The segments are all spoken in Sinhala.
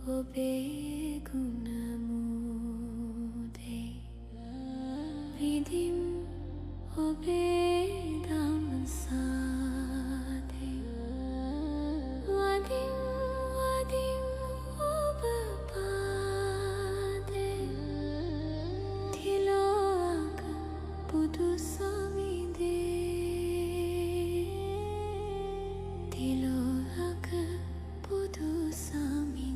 ඔබේ ගුණ මුදේ විඳිම් ඔබේ දම් සාදේ වදිම් වදිම් ඔබ පාදේ තිලෝක බුදු සමිඳේ තිලෝක බුදු සමිඳේ.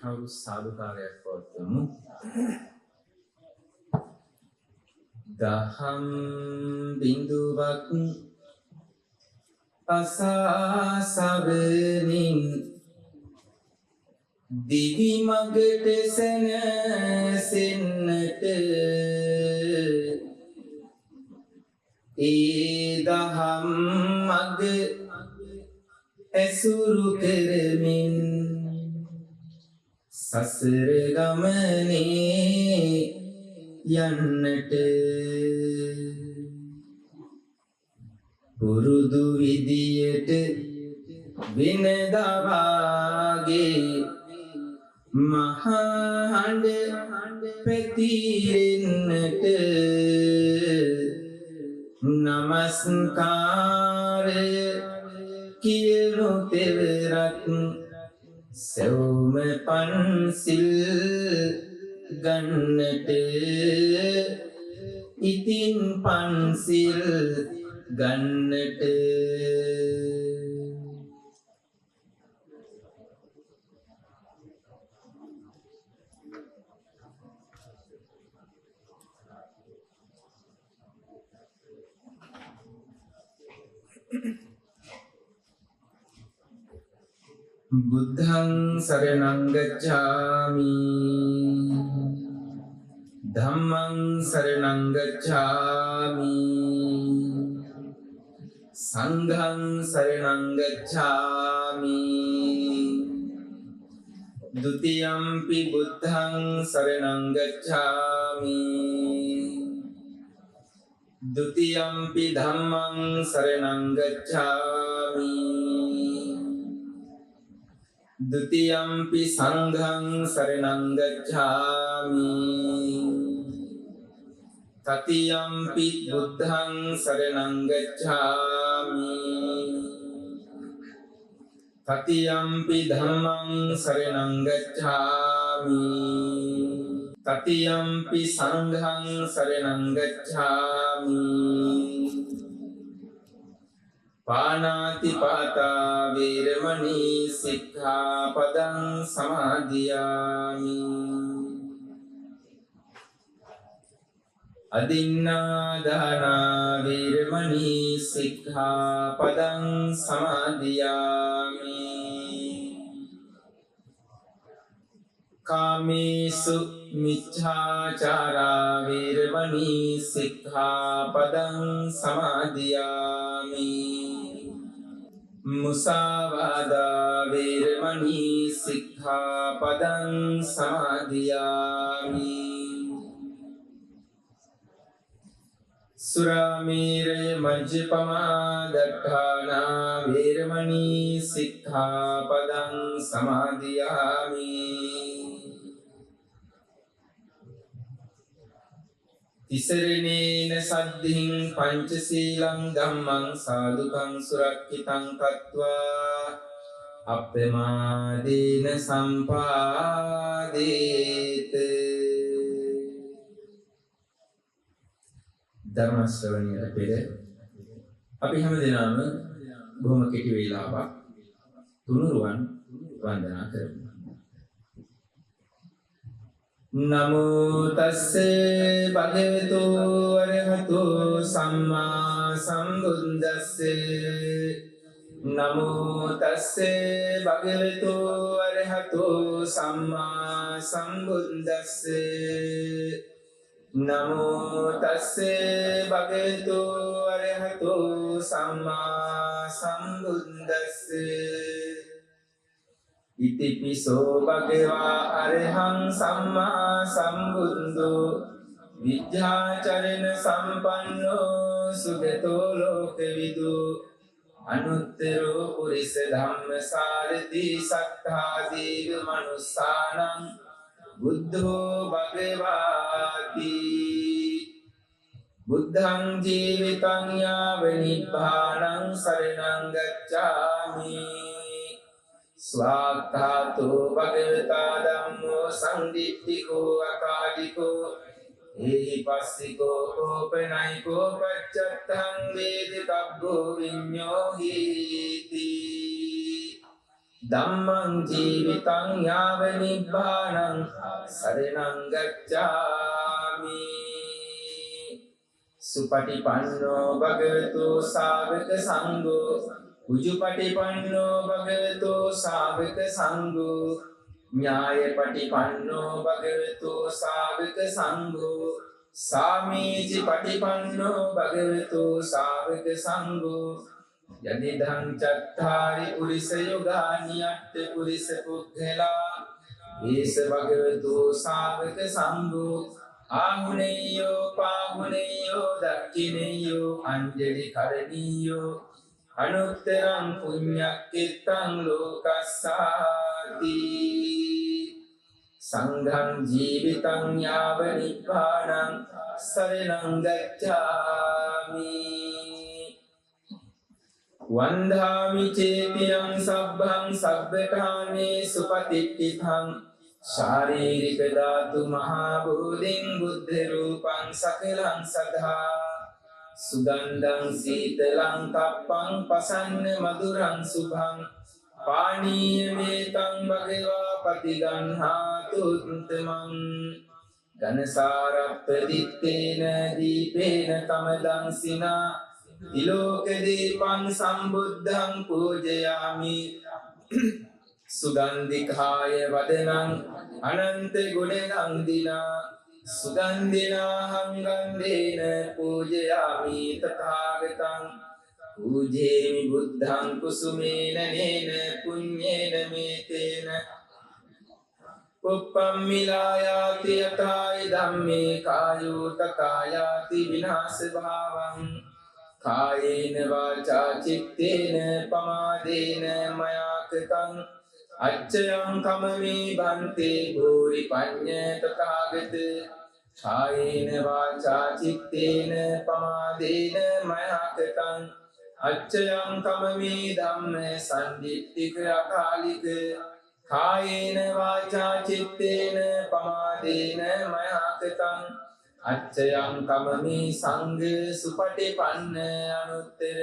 කවුරු සාදුකාරයක් පවත්වමු. දහම් බිඳුවක් අසා සවනින් දිවි මගට සැනසෙන්නට ඒ දහම් මග ඇසුරු කරමින් සසර ගමනේ යන්නට පුරුදු විදියට වෙනදා වාගේ මහා හඬ පැතිරෙන්නට නමස්කාරය කියනු තෙවරක් සෙව්ම පන්සිල් ගන්නට ඉතින් පන්සිල් ගන්නට. බුද්ධං සරණං ගච්ඡාමි ධම්මං සරණං ගච්ඡාමි සංඝං සරණං ගච්ඡාමි ဒ ුතියම්පි බුද්ධං සරණං ගච්ඡාමි ဒ ුතියම්පි ධම්මං සරණං ගච්ඡාමි ဒ ුතියම්පි සංඝං සරණං ගච්ඡාමි තතියම්පි බුද්ධං සරණං ගච්ඡාමි තතියම්පි ධම්මං සරණං ගච්ඡාමි තතියම්පි සංඝං සරණං ගච්ඡාමි පාණාති පාතා වේරමණී සික්ඛාපදං සමාදියාමි අදින්නාදානා වේරමණී සික්ඛාපදං සමාදියාමි කාමේසු මිච්ඡාචාරා වේරමණී සික්ඛාපදං සමාදියාමි මුසාවාදා වේරමණී සික්ඛාපදං සමාදියාමි. සුරාමේරය මජ්ජපමා දට්ඨානා වේරමණී සික්ඛාපදං සමාදියාමි. තිසරණේන සද්ධින් පංචශීලං ධම්මං සාදුකං සුරක්ඛිතං කତ୍වා අප්පමාදේන සම්පාදේත. ධර්ම ශ්‍රවණයට පෙර අපි හැම දිනම බොහොම කෙටි වේලාවක් තුනුරුවන් වන්දනා කරමු. නමෝ තස්සේ භගවතු අරහතු සම්මා සම්බුද්දස්සේ. නමෝ තස්සේ භගවතු අරහතු සම්මා සම්බුද්දස්සේ. නමෝ තස්සේ භගවතු අරහතු සම්මා සම්බුද්දස්සේ. ඉතිපිසෝ භගවා අරහං සම්මා සම්බුද්ධෝ විද්‍යාචරණ සම්පන්නෝ සුගතෝ ලෝකවිදු අනුත්තරෝ පුරිස ධම්මසාරති සත්තා දේව මනුස්සානං බුද්ධෝ භගවාති. බුද්ධං ජීවිතං යාව නිබ්බානං සරණං ගච්ඡාමි. ස්වාක්ඛාතෝ භගවතා ධම්මෝ සංදිට්ඨිකෝ අකාලිකෝ ඒහි පස්සිකෝ ඕපනයිකෝ පච්චත්තං වේදිතබ්බෝ විඤ්ඤෝහීති. ධම්මං ජීවිතං යාව නිබ්බානං සරණං ගච්ඡාමි. සුපටිපන්නෝ භගවතු ශාවක සංඝෝ උජුපටිපන්නෝ භගවතු ශාවක සංඝෝ ඥායපටිපන්නෝ භගවතු ශාවක සංඝෝ සාමීචි පටිපන්නෝ භගවතු ශාවක සංඝෝ. යදිදං චත්තාරි පුරිස යුගානි අට්ඨ පුරිස පුද්ගලා ඒස භගවතු ශාවක සංඝෝ ආහුනේයෝ පාහුනේයෝ දක්ඛිනේයෝ අංජලි කරණීයෝ අනුත්තරං පුඤ්ඤක්ඛිතං ලෝකස්සාති. සංඝං ජීවිතං යාව නිබ්බානං සරණං ගච්ඡාමි. වන්දාමි චේතියං සබ්බං සබ්බකාමේ සුපතිට්ඨිතං ශාරීරික ධාතු මහා බෝධින් බුද්ධ රූපං සකලං සදා සුගන්ධං සීතලං කප්පං පසන්න මధుරං සුභං පානීය මේතං භගවා පතිගන්හාතු උත්තමං. ඝනසාරප්පදිත්තේන දීපේන තමදං සිනා තිලෝක දීපං සම්බුද්ධං පූජයාමි. සුගන්ධිකාය වදනං අනන්ත ගුණගන්ධිනා සුගන්ධිනාහං ගන්ධේන පූජයාමි තථාගතං. පූජේමි බුද්ධං කුසුමේන නේන පුඤ්ඤේන මේතේන පුප්පම්මිලායාති යතායි ධම්මේ කායෝ තථායාති විනාශ භාවං. කායේන වාචා චිත්තේන පමාදේන මයා කෘතං අච්චයං කමමේ භන්තේ භූරි පඤ්ඤ තථාගත. කායේන වාචා චිත්තේන පමාදේන මයා කෘතං අච්චයං කමමේ ධම්ම සම්දිට්ඨික අකාලික. කායේන වාචා චිත්තේන පමාදේන මයා කෘතං අච්චයං කමමේ සංඝ සුපටිපන්න අනුත්තර.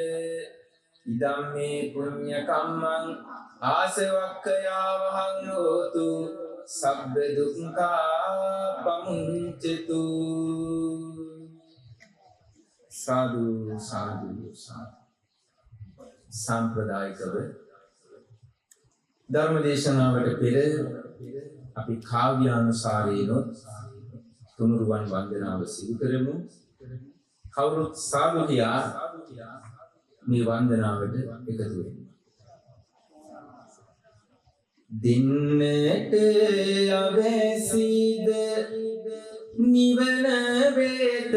ඉදම් මේ පුඤ්ඤ කම්මං ආසවක්ඛයාවහං හෝතු සබ්බ දුක්ඛා පමුංචතු. සාදු සාදු සාදු. සාම්ප්‍රදායිකව ධර්ම දේශනාවට පෙර අපි කාව්‍යානුසාරේනොත් තුනුරුවන් වන්දනාව සිදු කරමු. කවුරුත් සාදු කියා මේ වන්දනාවට එකතු වෙමු. දින්නට අවැසිද නිවන වෙතට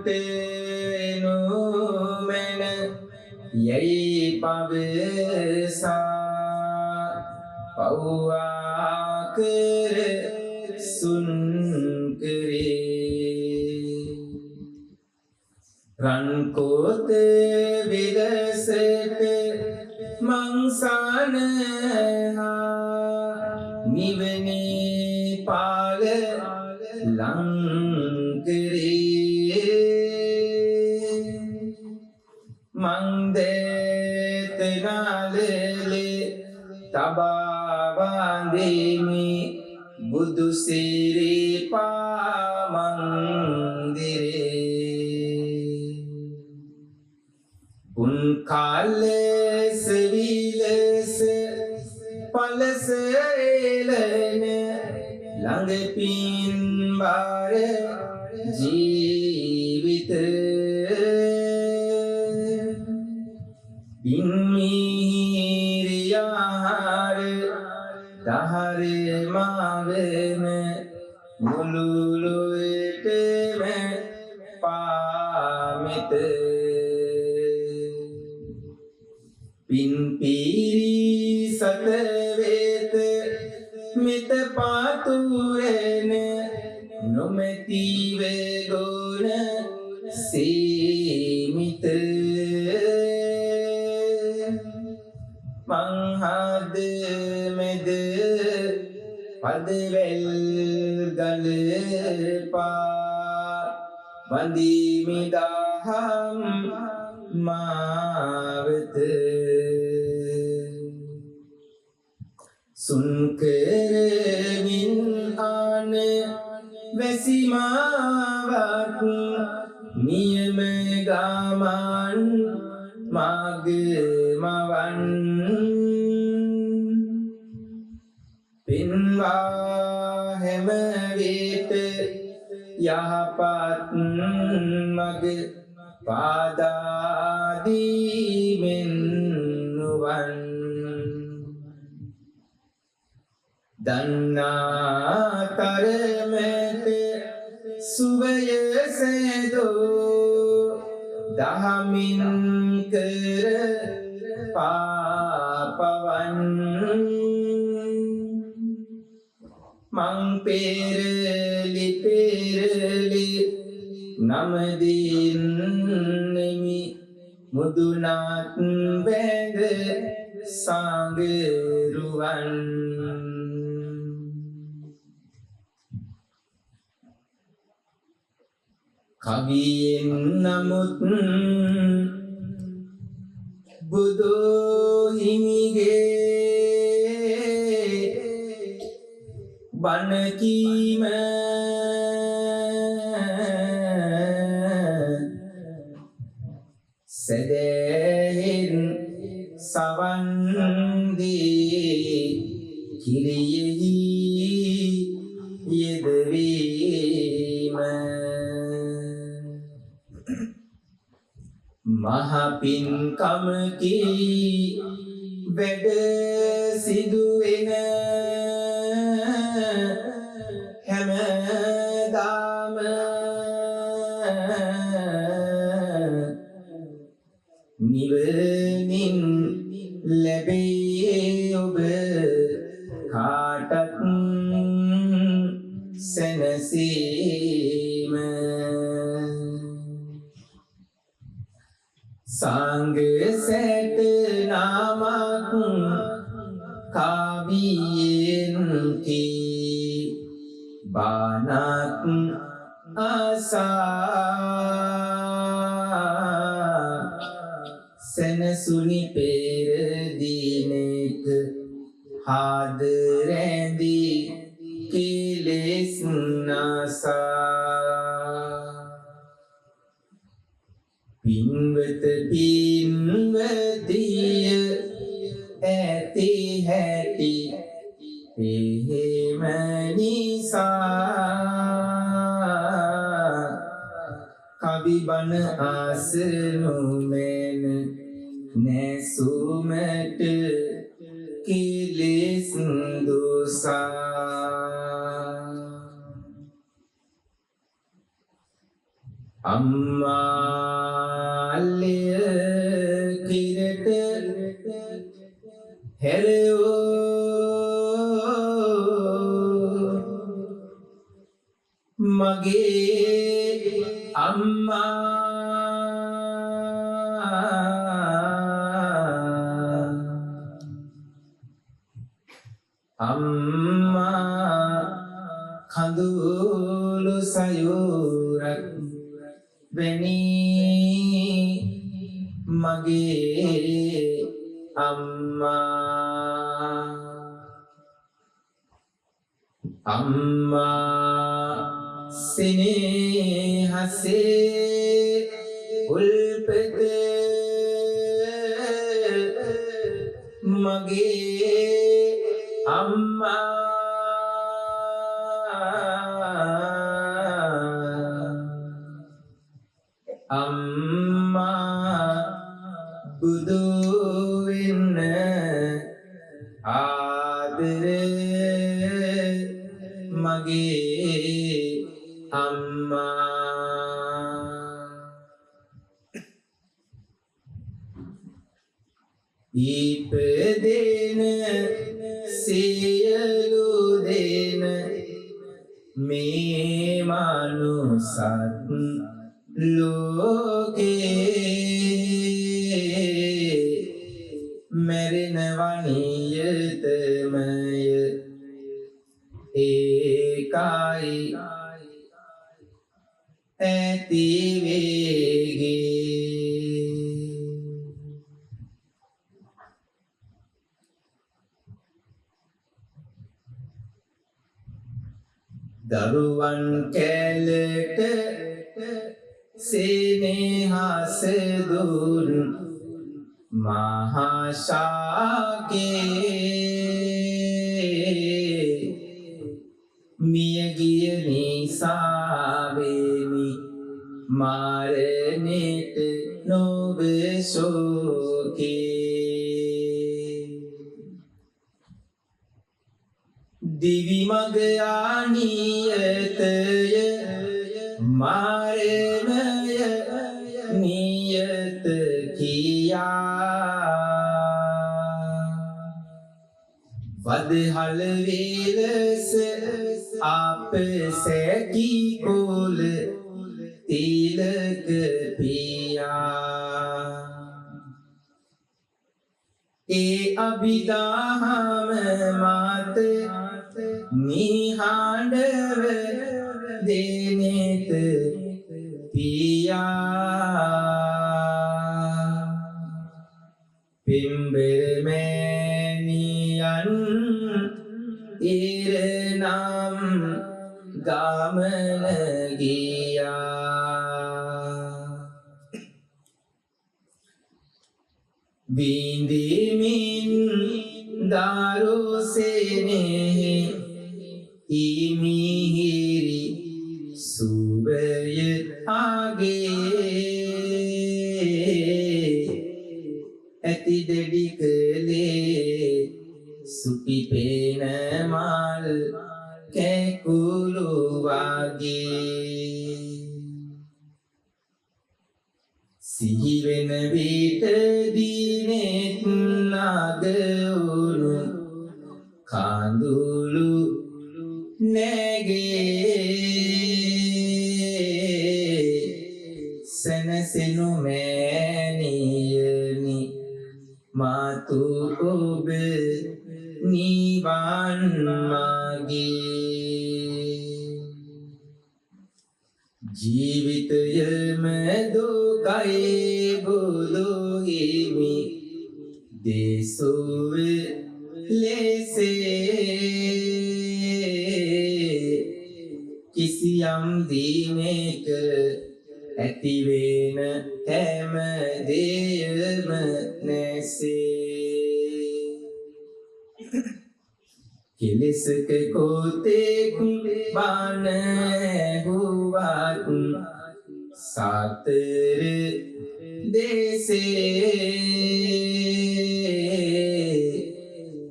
කොට නොමැන යයි පවසා පව්වා කර සුන් කරේ. රන් කෝත විලසට මංසනහා නිවනේ පාල ලං කරේ. මං දේත නාලලේ තබා වඳිමි බුදු සිරිපා මන්දිරේ. උන් කාලෙස විලස පලස එළන ළඟ පින්බාර ජීවිත පින් මිහිරියාර දහර මාවෙන මුළු ලොවටම පාමිත. පින් පීරි සත වේත මිත පාතුරෙන නොමැති වේගුණ සීමිත. මං හද මැද පදවැල් ගලපා වඳිමි දහම් මාවත. සුන් කරමින් ආන වැසිමාවක් නියම ගමන් මාර්ග මවන් පින්වා හැම විට යහපත් මග පාදා දීමෙන් නුවන්. දන්නා තරමට සුවය සැදෝ දහමින් කර පාපවන්. මං පෙරලි පෙරලි නම දින්නෙමි මුදුනත් බැඳ සාඟරුවන්. කවියෙන් නමුත් බුදු හිමිගේ බණ කීම සැදැහෙන් සවන් දී කිරියෙහි යෙදවීම මහ පින්කමකි වැඩ සිදුවෙන හැමදාම නිවනින් ලැබේ ඔබ කාටත් සැනසීම. සංඝ සැට නාමක් කාවියෙන් කී බානක් අසා සෙනසුනි පෙර දිනෙක හාද රැඳී කෙලෙස් නසා. පින්වත පින්වතිය ඇති හැටි එහෙම නිසා කවි බණ අසනු මැන නැසුමට කෙලෙස් දොසා. අම්මා ලෙය කිරට හැරවෝ මගේ අම්මා අම්මා කඳුළු සයුරක් වැනි මගේ අම්මා අම්මා සෙනෙහසේ උල්පත මගේ අම්මා අම්මා බුදු වෙන්න ආදර මගේ අම්මා. ඉපදෙන සියලු දෙන මේ මනුසත් ලෝකේ මැරෙනවා නියතමය ඒකයි ඇති වේගේ. දරුවන් කැලට සෙනෙහස දුන් මහා ශාකේ මියගිය නිසාවෙනි මරණයට නොව ශෝකේ. දිවි මග ආනියතය මරණය නියත කියා වදහල වේලස අප සැකි කොල තිලක පියා ඒ අභිදාහම මත නිහඬව දෙනෙත පියා පිම්බර මෑණියන් ඉරනම් ගමන ගියා. බිඳිමින් දරු සෙනෙහි ඉමිහිරි සුවය ආගේ ඇති දෙඩි කලේ සුපිපේන මල් කැකුළු වාගේ. සිහි වෙන විට දිනෙත් නාග වුණු කඳුළු නැගේ සැනසෙනු මෑණියනි මාතු ඔබ නිවන් මාගේ. ජීවිතයම දුකයි බුදු හිමි දෙසුව ලෙසේ කිසියම් දිනක ඇතිවෙන හැම දෙයම නැසේ. කෙලෙසක කොතෙක් බණ ඇහුවත් සතර දෙසේ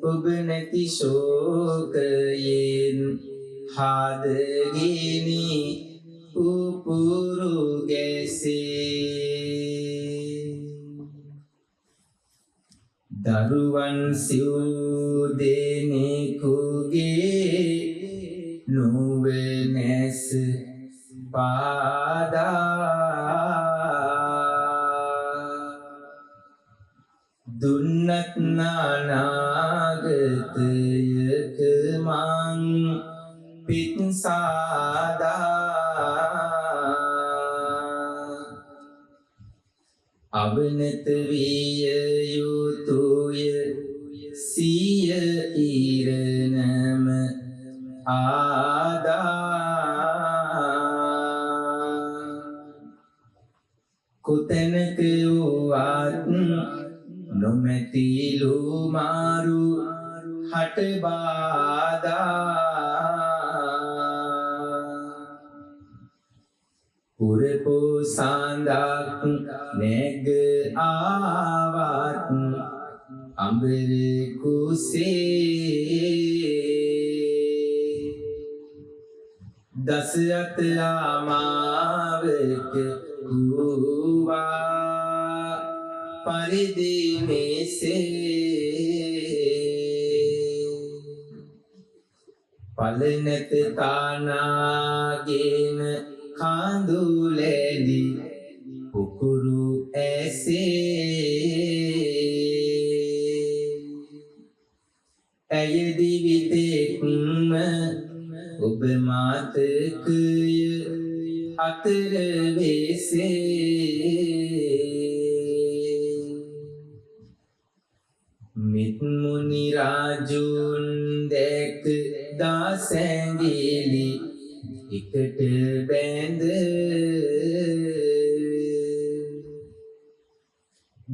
ඔබ නැති ශෝකයෙන් හදගිනි උපුරු ගැ දරුවන් සිව් දෙනෙකුගේ නුවණැස පාදා දුන්නත් නානාගතයක මං පිත් සාදා අවනත විය යුතුය සිය ඉරණම ආදා කොතැනක වුවත් නොමැතිලු මාරු හට බාදා පුරපෝ සාන්දක් නැග ආවත් අඹර කුසේ දස අත ආමාවක වූවා පරිදි මෙසේ පල නැත තානාගෙන කඳුලැලි පුකුරු ඇසේ ඇය දිවිතෙක්ම ඔබ මාතකය අතර වෙසේ මිත් මුනි රාජුන් දැක දාසැඟිලි එකට බැඳ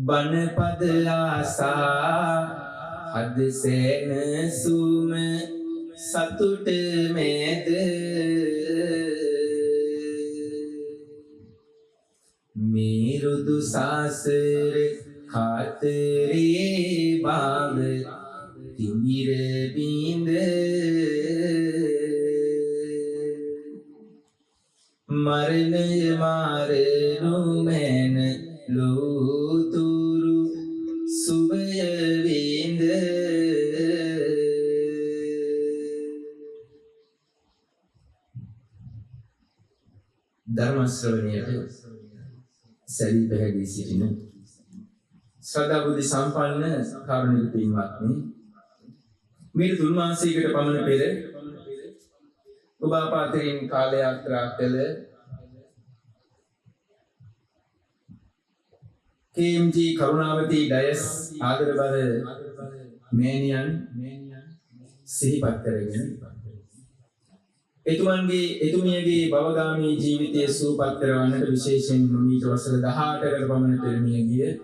බණපද ආසා හද සැනසුම සතුට මැද මේ රුදු සාසර කාතරේ භාව තිමිර බිඳ මරණය මාරනු මැන ලෝතුරු සුවය විඳ ධර්ම ශ්‍රවණයට සැලී පැහැදී සිටින ශ්‍රද්ධා බුද්ධ සම්පන්න කාරුණික පින්වත්නි, මේ තුන් මාසයකට පමණ පෙර ඔබ අප අතරින් කාල යාත්‍රා කළ KMG Karunavathi Dias ආදරබර මෑණියන් සිහිපත් කරගෙන එතුමන්ගේ එතුමියගේ භවගාමී ජීවිතය සුවපත් කරවන්නට විශේෂයෙන්ම මීට වසර 18කට පමණ පෙර මිය ගිය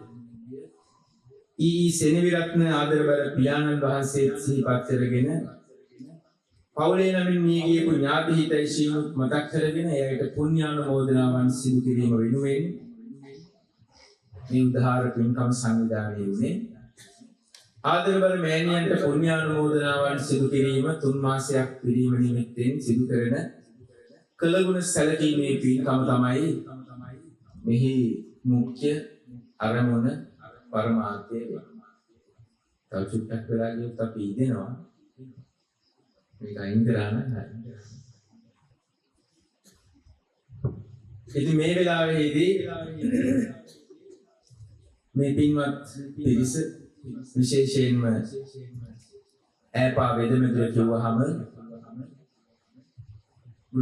ඊ සෙනවිරත්න ආදරබර පියාණන් වහන්සේ සිහිපත් කරගෙන පවුලේ නමින් මිය ගියපු ඥාති හිතෛෂීනුත් මතක් කරගෙන එයට පුණ්‍යානුමෝදනාවන් සිදු කිරීම වෙනුවෙන් මේ උදාහර පින්කම් සංවිධානය වුණේ. ආදරබර මෑණියන්ට පුණ්‍යානුමෝදනාවන් සිදු කිරීම තුන් මාසයක් පිරීම නිමිත්තෙන් සිදු කරන කළගුණ සැලකීමේ පින්කම තමයි මෙහි මුඛ්‍ය අරමුණ පරමාර්ථය වෙන්නේ. තව චුට්ටක් වෙලා ගියොත් අපි ඉදෙනවා. මේක අයින් කරා නම් හරි. ඉතින් මේ වෙලාවේදී මේ පින්වත් පිරිස විශේෂයෙන්ම ඈපා වෙදමෙදුර කිව්වහම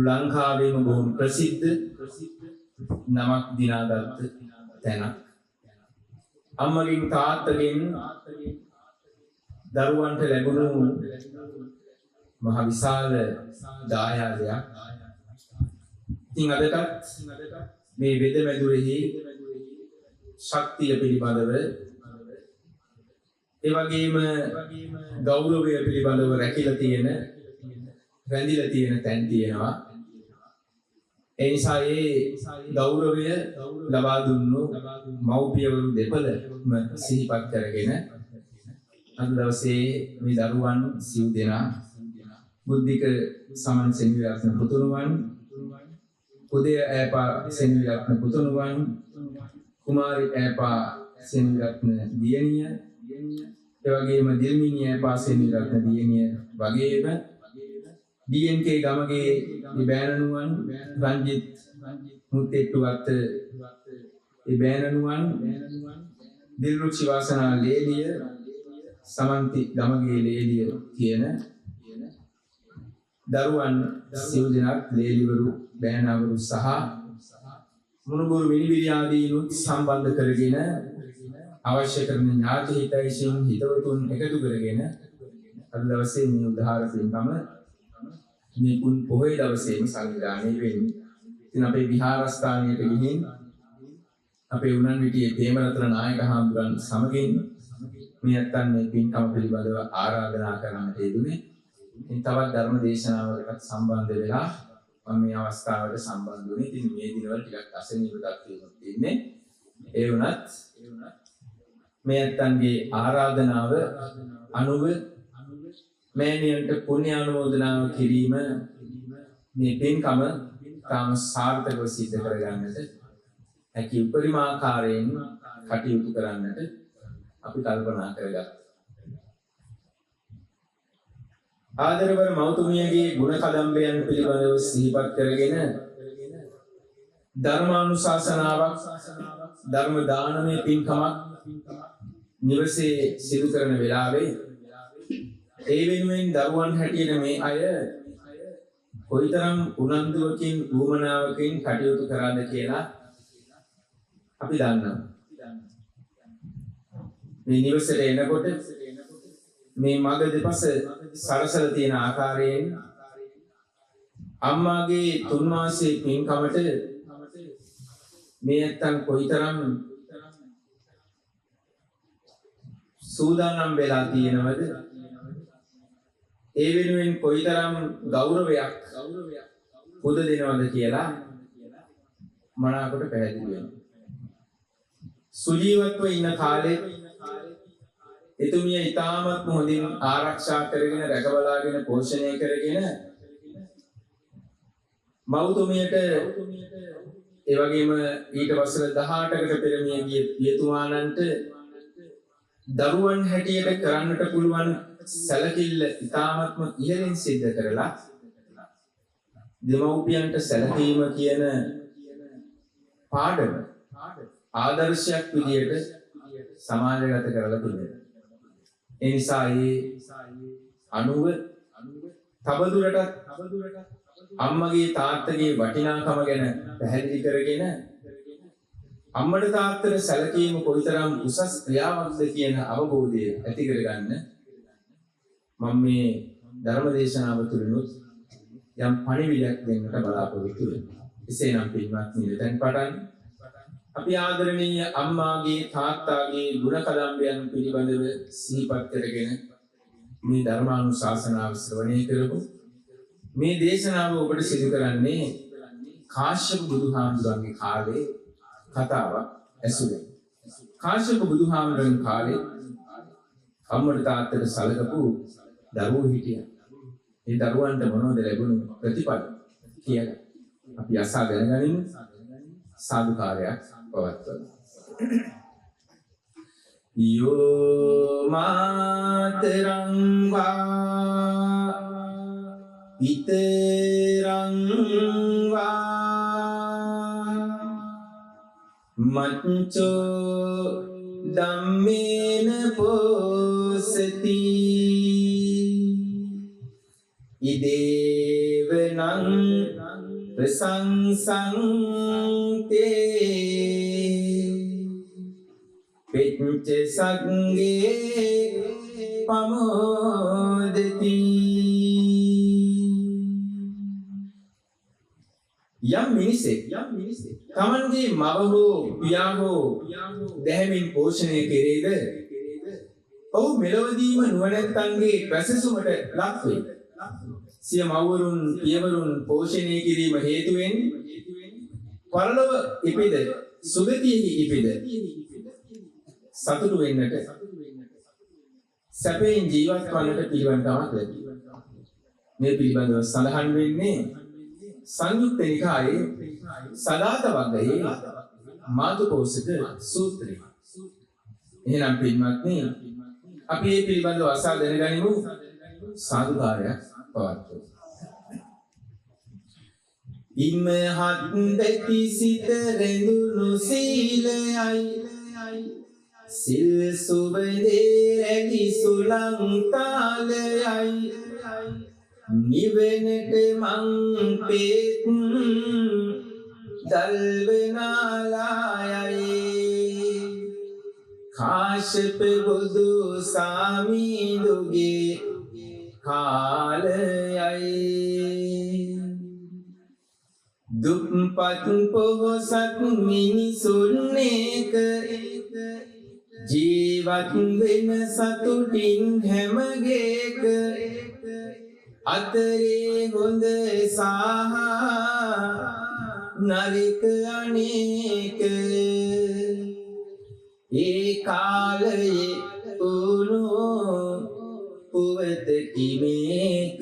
ලංකාවේම බොහොම ප්‍රසිද්ධ නමක් දිනාගත්ත තැනක්. අම්මගෙන් තාත්තගෙන් දරුවන්ට ලැබුණු මහ විශාල දායාදයක්. ඉතින් අදටත් මේ වෙදමැදුරෙහි ශක්තිය පිළිබඳව ඒ වගේම ගෞරවය පිළිබඳව රැකිලා තියෙන රැඳිලා තියෙන තැන් තියෙනවා. ඒ නිසා ඒ ගෞරවය ලබා දුන්නු මව්පියවරු දෙපළම සිහිපත් කරගෙන අද දවසේ මේ දරුවන් සිව් දෙනා බුද්ධික සමන් සෙනවිරත්න පුතුණුවන්, උදය ඈපා සෙනවිරත්න පුතුණුවන්, කුමාරි ඈපා සෙනවිරත්න දියණිය, ඒ වගේම දිල්මිනිය අපා සෙනවිරත්න දියණිය වගේම ඩී.එන්.කේ ගමගේ මේ බෑණනුවන් රංජිත් මුත්තෙට්ටුවත් ඒ බෑණනුවන් දිල්රුක්ෂි වාසනා ලේලිය සමන්ති ගමගේ ලේලිය කියන දරුවන් සිව් දෙනෙක් ලේලිවරු බෑණවරු සහ මුණුබුරු මිනිබිරි ආදීනුත් සම්බන්ධ කරගෙන අවශ්‍ය කරන ඥාති හිතයිසින් හිතවතුන් එකතු කරගෙන අද දවසේ මේ උදාහර පින්කම මේ පුන් පොහොය දවසේම සංවිධානය වෙන්නේ. ඉතින් අපේ විහාරස්ථානයට ගිහින් අපේ උනන් විටියේ ප්‍රේමරත්න නායක හාමුදුරන් සමගින් මේ ඇත්තන් මේ පින්කම පිළිබඳව ආරාධනා කරන්නට යෙදුනේ. ඉතින් තවත් ධර්ම දේශනාවකටත් සම්බන්ධ වෙලා මම මේ අවස්ථාවට සම්බන්ධ වුණේ. ඉතින් මේ දිනවල ටිකක් අසනීප තත්ත්වයක තින්නේ. ඒ වුණත් මේ ඇත්තන්ගේ ආරාධනාව අනුව මෑණියන්ට පුණ්‍ය අනුමෝදනාව කිරීම මේ පින්කම තාම සාර්ථකව සිද්ධ කරගන්නට හැකි උපරිම ආකාරයෙන් කටයුතු කරන්නට අපි කල්පනා කරගත්තා. ආදරබර මව්තුමියගේ ගුණ කදම්බයන් පිළිබඳව සිහිපත් කරගෙන ධර්මානුශාසනාවක් ධර්ම දානමය පින්කමක් නිවසේ සිදු කරන වෙලාවේ ඒ වෙනුවෙන් දරුවන් හැටියට මේ අය කොයිතරම් උනන්දුවකින් උවමනාවකින් කටයුතු කරාද කියලා අපි දන්නවා. මේ නිවසට එනකොට මේ මග දෙපස සරසල තියෙන ආකාරයෙන් අම්මාගේ තුන් මාසයේ පින්කමට මේ නැත්තම් කොයිතරම් සූදානම් වෙලා තියෙනවද, ඒ වෙනුවෙන් කොයිතරම් ගෞරවයක් පුද දෙනවද කියලා මනාකොට පැහැදිලි වෙනවා. සුජීවත්ව ඉන්න කාලේ එතුමිය ඉතාමත්ම හොඳින් ආරක්ෂා කරගෙන රැකබලාගෙන පෝෂණය කරගෙන මව්තුමියට ඒ වගේම ඊට වසර 18කට පෙර මිය ගිය පියතුමාණන්ට දරුවන් හැටියට කරන්නට පුළුවන් සැලකිල්ල ඉතාමත්ම ඉහළින් සිද්ධ කරලා දෙමව්පියන්ට සැලකීම කියන පාඩම ආදර්ශයක් විදියට සමාජගත කරලා තිබෙනවා. ඒ නිසා ඒ අනුව තවදුරටත් අම්මගේ තාත්තගේ වටිනාකම ගැන පැහැදිලි කරගෙන අම්මට තාත්තට සැලකීම කොයිතරම් උසස් ක්‍රියාවක්ද කියන අවබෝධය ඇති කරගන්න මම මේ ධර්ම දේශනාව තුළිනුත් යම් පණිවිඩයක් දෙන්නට බලාපොරොත්තු වෙනවා. එසේනම් පින්වත්නි, මෙතෙන් පටන් අපි ආදරණීය අම්මාගේ තාත්තාගේ ගුණ කදම්බයන් පිළිබඳව සිහිපත් කරගෙන මේ ධර්මානුශාසනාව ශ්‍රවණය කරමු. මේ දේශනාව ඔබට සිදු කරන්නේ කාශ්‍යප බුදුහාමුදුරන්ගේ කාලේ කතාවක් ඇසුරෙන්. කාශ්‍යප බුදුහාමුදුරන් කාලේ අම්මට තාත්තට සලකපු දරුවෝ හිටියා. ඒ දරුවන්ට මොනවද ලැබුණු ප්‍රතිඵල කියලා අපි අසා දැනගනිමු. සාදුකාරයක් පවත්වමු. යෝ මාතරං වා පිතරං වා මච්චෝ ධම්මේන පෝසති ඉදේවනං ප්‍රසංසං තේ පෙච්ච සංගේ පමෝදති. යම් මිනිසෙක් තමන්ගේ මව හෝ පියා හෝ දැහැමින් පෝෂණය කෙරේද ඔහු මෙලොවදීම නුවණැත්තන්ගේ පැසසුමට ලක් වේ. සිය මව්වරුන් පියවරුන් පෝෂණය කිරීම හේතුවෙන් පරලොව ඉපිද සුගතියෙහි ඉපිද සතුටු වෙන්නට සැපයෙන් ජීවත් වන්නට පිළිවන් කමක් ලැබේ. මේ පිළිබඳව සඳහන් වෙන්නේ සංයුක්ත නිකායේ සදාත වග්ගයේ මාතුපෝසක සූත්‍රය. එහෙනම් පින්වත්නි, අපි මේ පිළිබඳව අසා දැනගනිමු. සාදුකාරයක් පවත්වමු. ඉමහත් දැති සිත රැඳුණු සීලයයි සිල් සුවඳේ රැඳි සුළං තාලයයි නිවනට මං පෙත් දල්වනාලායයි කාශ්‍යප බුදු සාමිඳුගේ කාලයයි දුප්පත් පොහොසත් මිනිසුන් එක ජීවත් වෙන සතුටින් හැම ගෙක අතරේ හොඳ සහ නරක අනේක ඒ කාලයේ වුණු පුවත කිමේක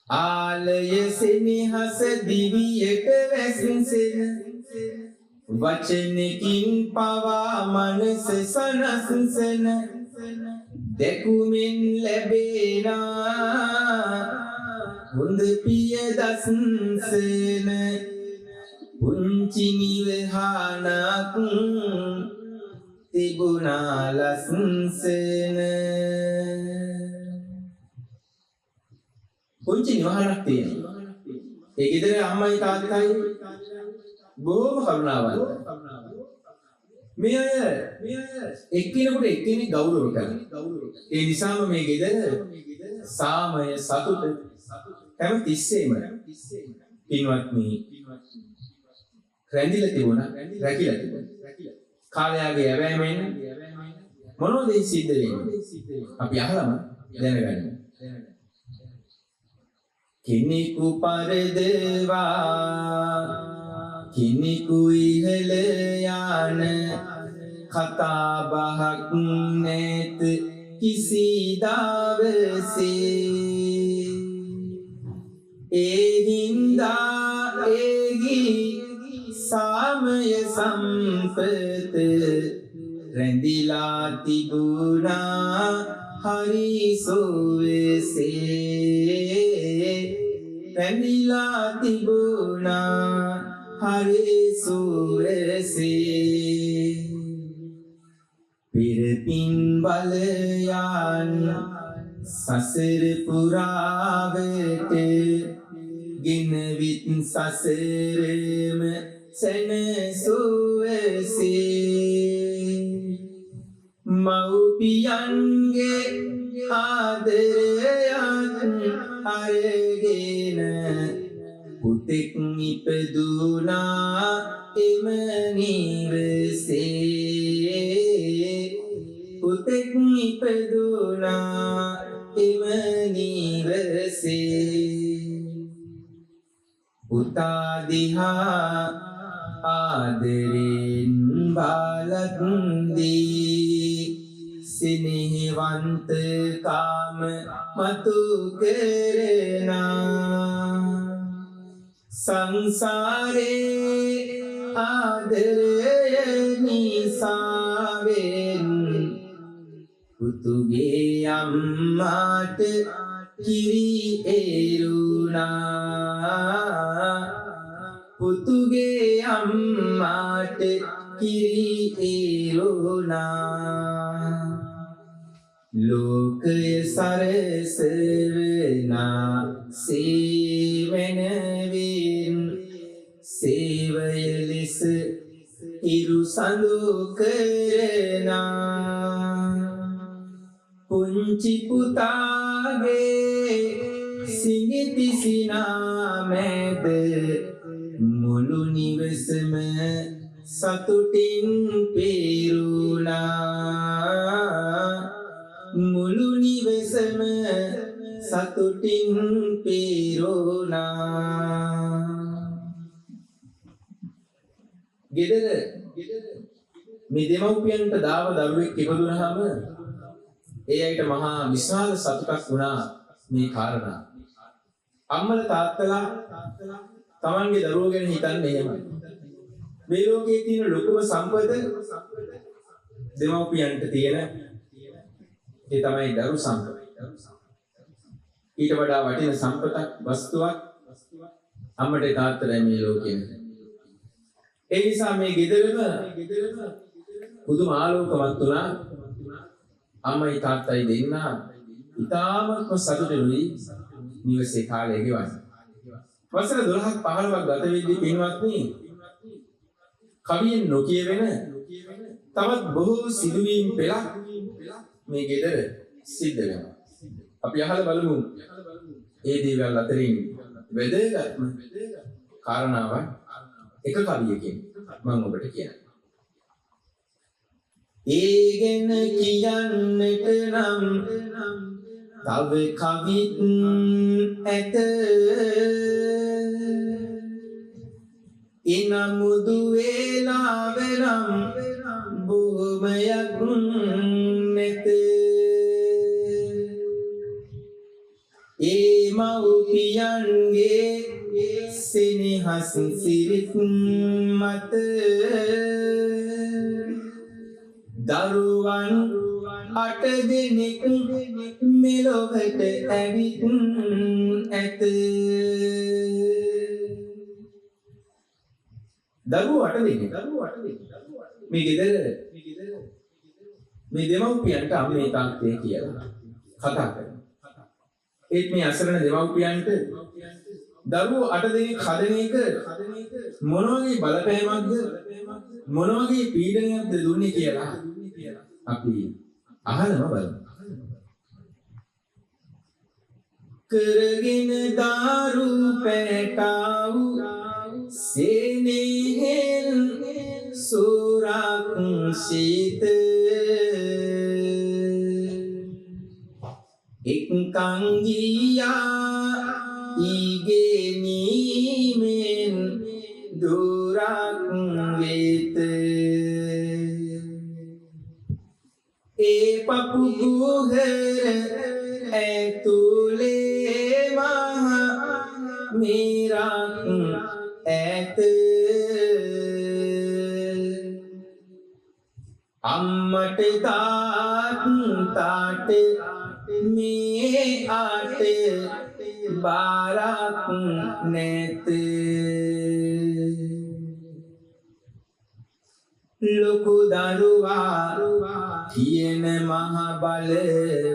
ආලය සෙනෙහස දිවියට වැස්සෙන වචනකින් පවා මනස සනස්සන දැකුමින් ලැබේනා හොඳ පිය දස්සන පුංචි නිවහනක් තිබුණා ලස්සන. පුංචි නිවහනක් තියෙනවා. ඒ ගෙදර අම්මයි තාත්තයි බොහොම කරුණාවන්තයි. මේ අය එක්කෙනෙකුට එක්කෙනෙක් ගෞරව කරනවා. ඒ නිසාම මේ ගෙදර සාමය සතුට හැම තිස්සෙම පින්වත්නි රැඳිලා තිබුණා, රැකිලා තිබුණා. කාලයාගේ ඇවෑමෙන් මොනවද ඒ සිද්ධ වෙන්නේ? අපි අහලම දැනගන්න. කෙනෙකු පරදවා කෙනෙකු ඉහළ යන කතා බහක් නැත කිසි දවසේ. ඒ හින්දා ඒහි සාමය සම්පත රැඳිලා තිබුණා හරි සුවසේ. රැඳිලා තිබුණා හරි සුවසේ. පෙර පින් බලයන් සසර පුරාවට ගෙනවිත් සසරම සැනසුවසේ. මව්පියන්ගේ ආදරයත් අරගෙන පුතෙක් ඉපදුනා එම නිවසේ. පුතෙක් ඉපදුනා එම නිවසේ. පුතා දිහා ආදරෙන් බලද්දී සිනහවන්ත කාම මතු කරනා. සංසාරේ ආදරය නිසාවෙන් පුතුගේ අම්මාට කිරි එරුණා. පුතුගේ අම්මාට කිරි එරුණා. ලෝකය සරසවනා සේවනවින් සේවය ලෙස ඉරු සඳු කරනා. පුංචි පුතාගේ සිඟිති සිනා මැද මුළු නිවසම සතුටින් පිරුණා. මුළු නිවසම සතුටින් පිරුණා. ගෙදර මේ දෙමව්පියන්ට දාව දරුවෙක් ඉපදුනහම ඒ අයට මහා විශාල සතුටක් වුණා මේ කාරණා. අම්මලා තාත්තලා තමන්ගේ දරුවෝ ගැන හිතන්නේ එහෙමයි. මේ ලෝකයේ තියෙන ලොකුම සම්පත දෙමව්පියන්ට තියෙන ඒ තමයි දරු සම්පත. ඊට වඩා වටින සම්පතක් වස්තුවක් අම්මට තාත්තට මේ ලෝකේ නැහැ. ඒ නිසා මේ ගෙදරම පුදුම ආලෝකමත් වුණා. අම්මයි තාත්තයි දෙන්නා ඉතාමත්ම සතුටුයි නිවසේ කාලය ගෙවන්න. වසර 12ක් 15ක් ගත වෙද්දී පින්වත්නි කවියෙන් නොකියවෙන තවත් බොහෝ සිදුවීම් පෙළක් මේ ගෙදර සිද්ධ වෙනවා. අපි අහලා බලමු ඒ දේවල් අතරින් වැදගත්ම කාරණාවක් එක කවියකින් මම ඔබට කියන්නම්. ඒ ගැන කියන්නට නම් තව කවිත් ඇත. එනමුදු වේලාව නම් බොහොමයක් නැත. ඒ මව්පියන්ගේ සෙනෙහස් සිරිත් මත දරුවන් 8 දෙනෙක් මෙලොවට ඇවිත් ඇත. දරුවෝ 8 දෙනෙක් මේ ගෙදර මේ දෙමව්පියන්ට අම්මේ තාත්තේ කියලා කතා කරනවා. ඒත් මේ අසරණ දෙමව්පියන්ට දරුවෝ 8 දෙනෙක් හදන එක මොන වගේ බලපෑමක්ද මොන වගේ පීඩනයක්ද දුන්නේ කියලා අපි අහලම බලමු. කරගෙන දාරු පැටාවු සෙනෙහෙන් සුරක්ෂිත එක්කන් ගියා ඉගෙනීමෙන් දුරක් වෙත. ඒ පපු කුහර ඇතුලේ මහ මිරක් ඇත. අම්මට තාත්තට මේ අට බාරක් නැත. ලොකු දරුවා කියන මහ බලවතාවේ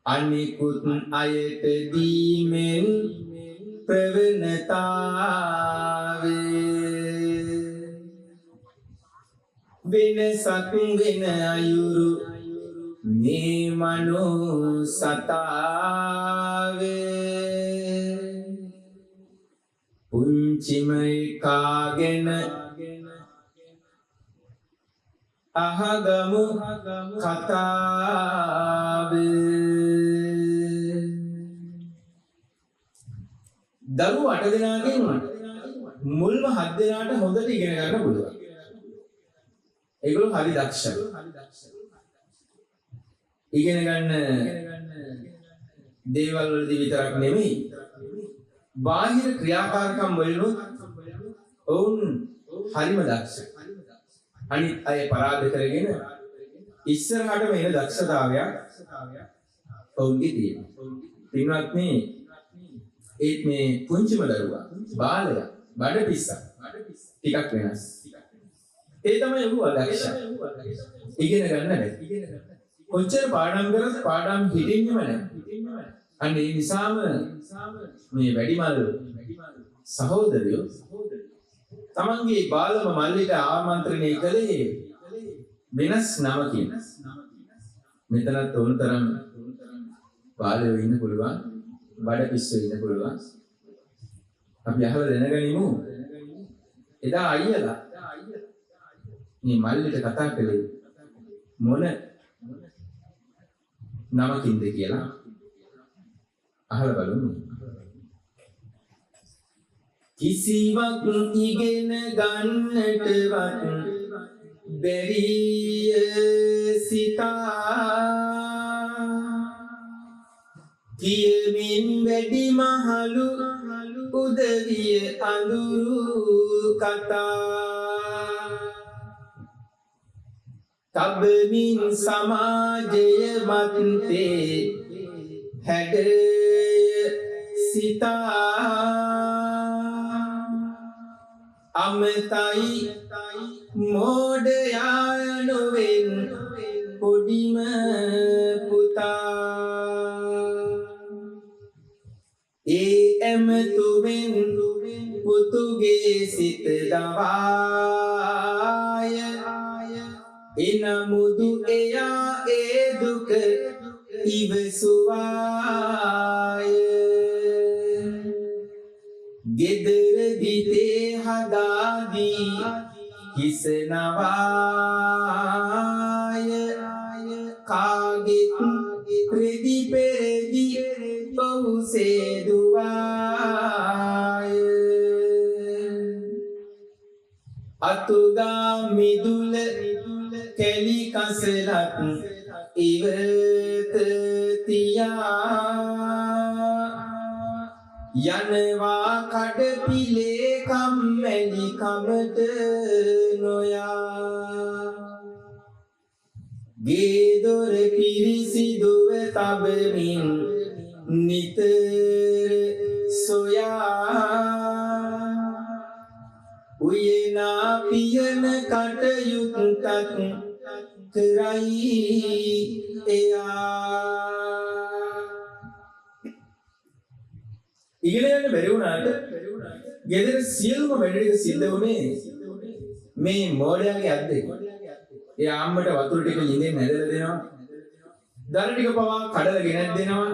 අනිකුත් අයට දීමෙන් ප්‍රවණතාවේ වෙනසක් වෙන අයුරු මේ මනෝ සතාවේ පුංචිම එකාගෙන අහගමු කතාව. දරුවෝ 8 දෙනාගෙන් මුල්ම 7 දෙනාට හොඳට ඉගෙන ගන්න පුළුවන්. ඒගොල්ලෝ හරි දක්ෂයි. ඉගෙන ගන්න දේවල් වලදී විතරක් නෙමෙයි, බාහිර ක්‍රියාකාරකම් වලිනුත් ඔවුන් හරිම දක්ෂයි. අනිත් අය පරාද කරගෙන ඉස්සරහටම එන දක්ෂතාවයක් ඔවුන්ගේ තියෙනවා. පින්වත්නි, ඒත් මේ පුංචිම දරුවා බාලයා බඩ පිස්සා ටිකක් වෙනස්. ඒ තමයි ඔහු අදක්ෂ. ඉගෙන ගන්න බැහැ. කොච්චර පාඩම් කරත් පාඩම් හිටින්නෙම නැහැ. අන්න ඒ නිසාම මේ වැඩිමල් සහෝදරයෝ තමන්ගේ බාලම මල්ලිට ආමන්ත්‍රණය කළේ වෙනස් නමකින්. මෙතනත් ඕන තරම් බාලයෝ ඉන්න පුළුවන්, බඩ පිස්සෝ ඉන්න පුළුවන්. අපි අහලා දැනගනිමු. එදා අයියලා මේ මල්ලිට කතා කළේ මොන නමකින්ද කියලා අහලා බලමු. කිසිවක් ඉගෙන ගන්නටවත් බැරිය සිතා කියමින් වැඩි මහලු උදවිය අඳුරු කතා තබමින් සමාජය මත්තේ හැඩය සිතා අමතයි මෝඩයා නොවෙන් පොඩිම පුතා ඒ ඇමතුමෙන් පුතුගේ සිත දවාය එනමුදු එයා ඒ දුක ඉවසුවාය ගෙදර දිතේ හදාදී හිස නවාය කාගෙත් රෙදි පෙරදි ඔහු සේදුවාය අතුගා මිදුල කැලි කසලත් ඉවත තියා යනවා කඩපිලේ කම්මැලි කමට නොයා ගේ දොර පිරිසිදුව තබමින් නිතර සොයා උයනා පියන කටයුත්තක් කරයි එයා. ඉගෙන ගන්න බැරි වුණාට ගෙදර සියලුම වැඩ ටික සිද්ධ වුණේ මේ මෝඩයාගේ අත් දෙක. ඒ අම්මට වතුර ටික ලිඳෙන් ඇදලා දෙනවා. දර ටික පවා කඩලා ගෙනත් දෙනවා.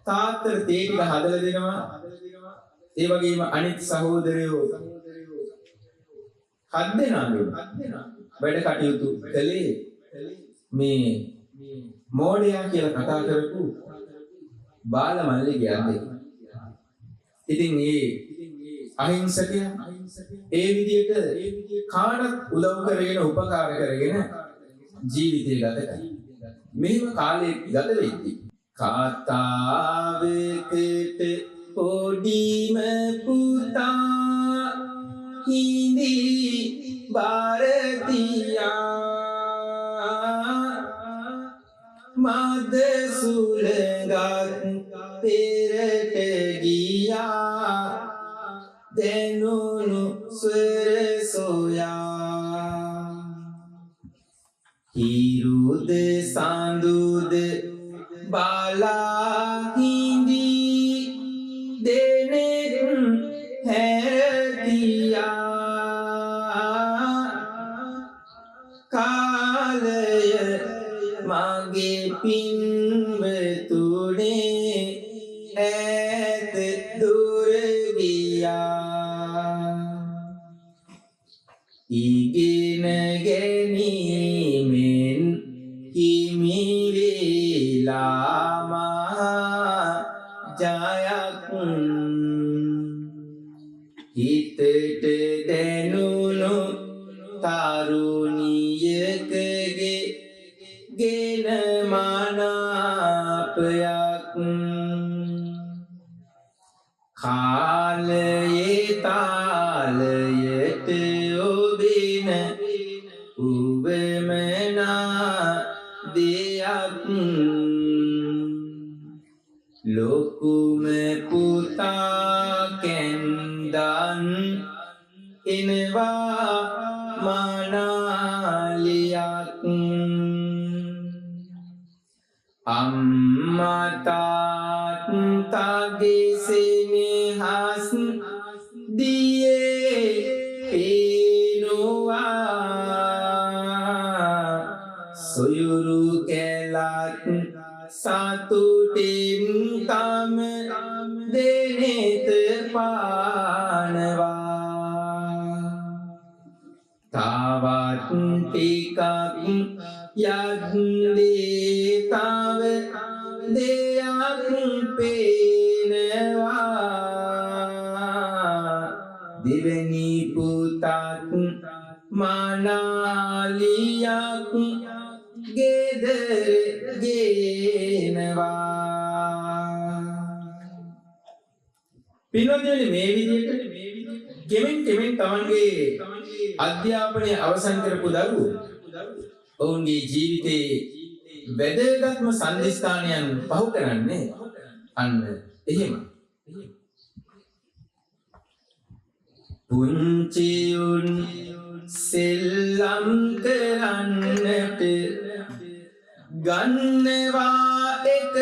තාත්තට තේ ටික හදලා දෙනවා. ඒ වගේම අනිත් සහෝදරයෝ හත් දෙනාගේම වැඩ කටයුතු කළේ මේ මෝඩයා කියලා කතා කරපු බාල මල්ලිගේ අත් දෙක. ඉතින් ඒ අහිංසකයා ඒ විදියට කාටත් උදව් කරගෙන උපකාර කරගෙන ජීවිතය ගත කළා. මෙහෙම කාලේ ගත වෙද්දී කාතාවකට පොඩිම පුතා හිඳි භාරතියා මද සුළඟක් පෙරට ගියා දැනුණු ස්වර සොයා හිරුද සඳුද බලා හිඳි දෙනෙත් හැරතියා කාලය මගේ පින්වතුනේ ඈත දුර ගියා ඉගෙන ගැනීමෙන් හිමි වේලා මහා ජයක් හිතට දැනුණු තරුණියකගේ ගෙන මනාපයක් කාලයේ තාලයට ඔබින උවමනා දෙයක් ලොකුම පුතා කැන්දන් එනවා මනාලියක් අම්මා තාත්තගේ සෙනෙහස් දියේ පේනවා සොයුරු කැලත් සතුටින් තම දෙනෙත පානවා තවත් ටිකක් යද්දී තව දෙයක් පේනවා දෙවෙනි පුතත් මනාලියක් ගෙදර ගේනවා. පින්වත්නි, මේ විදිහට කෙමෙන් කෙමෙන් තමන්ගේ අධ්‍යාපනය අවසන් කරපු දරුවෝ ඔවුන්ගේ ජීවිතයේ වැදගත්ම සන්ධිස්ථානයන් පහු කරන්නේ අන්න එහෙම. පුංචියුන් සෙල්ලම් කරන්නට ගන්නවා එක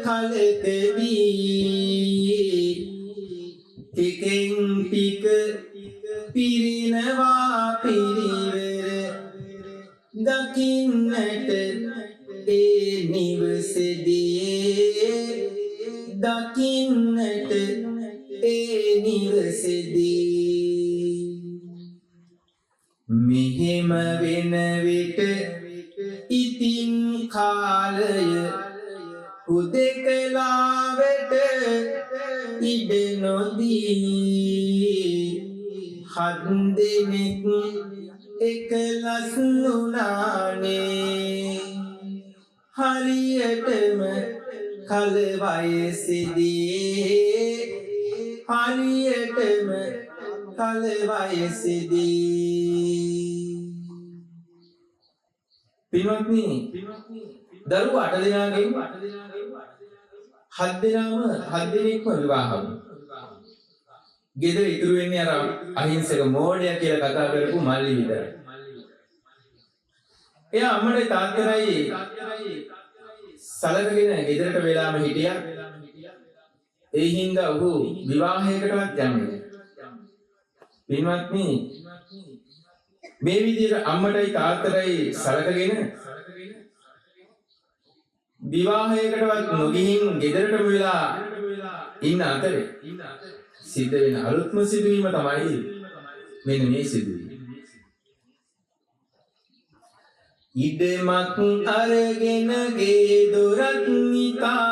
කලකදී, ටිකෙන් ටික පිරිනවා පිරිවර දකින්නට ඒ නිවසේදී, දකින්නට ඒ නිවසේදී. මෙහෙම වෙන විට ඉතින් කාලය හුදෙකලාවට ඉඩ නොදී හත් දෙනෙක් එකලස් වුණානේ. හරියටම කල වයසේදී, හරියටම කල වයසේදී. පින්වත්නි, දරුවෝ 8 දෙනාගෙන් 7 දෙනාම 7 දෙනෙක්ම විවාහ වුණා. ගෙදර ඉතුරු වෙන්නේ අර අහිංසක මෝඩයා කියලා කතා කරපු මල්ලි විතරයි. එයා අම්මටයි තාත්තටයි සලකගෙන ගෙදරට වෙලාම හිටියා. ඒ හින්දා ඔහු විවාහයකටවත් යන්නේ නැහැ. පින්වත්නි, මේ විදිහට අම්මටයි තාත්තටයි සලකගෙන විවාහයකටවත් නොගිහින් ගෙදරටම වෙලා ඉන්න අතරේ සිද්ධ වෙන අලුත්ම සිදුවීම තමයි මෙන්න මේ සිදුවීම. ඉඩමක් අරගෙන ගේ දොරක් නිතා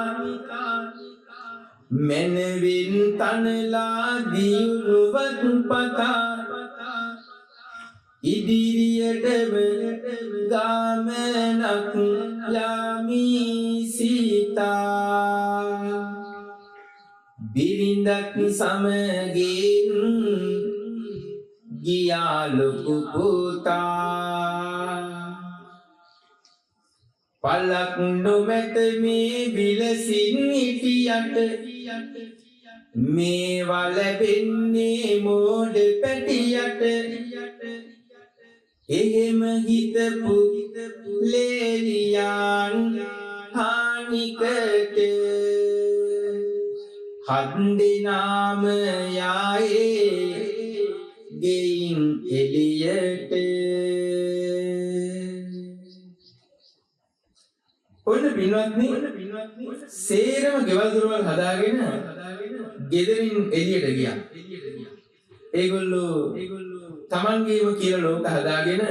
මැනවින් තනලා දියුණුවක් පතා ඉදිරියටම ගමනක් යාමි සිතා. බිරිඳක් සමගින් ගියා ලොකු පුතා. පලක් නොමැත මේ විලසින් හිටියට මේවා ලැබෙන්නේ මෝඩ පැටියට. එහෙම හිතපු ලේලියන් හානිකට හත් දෙනාම යායේ ගෙයින් එළියට. ඔන්න පින්වත්නි, සේරම ගෙවල් දොරවල් හදාගෙන ගෙදරින් එළියට ගියා. ඒගොල්ලෝ තමන්ගේම කියලා ලෝක හදාගෙන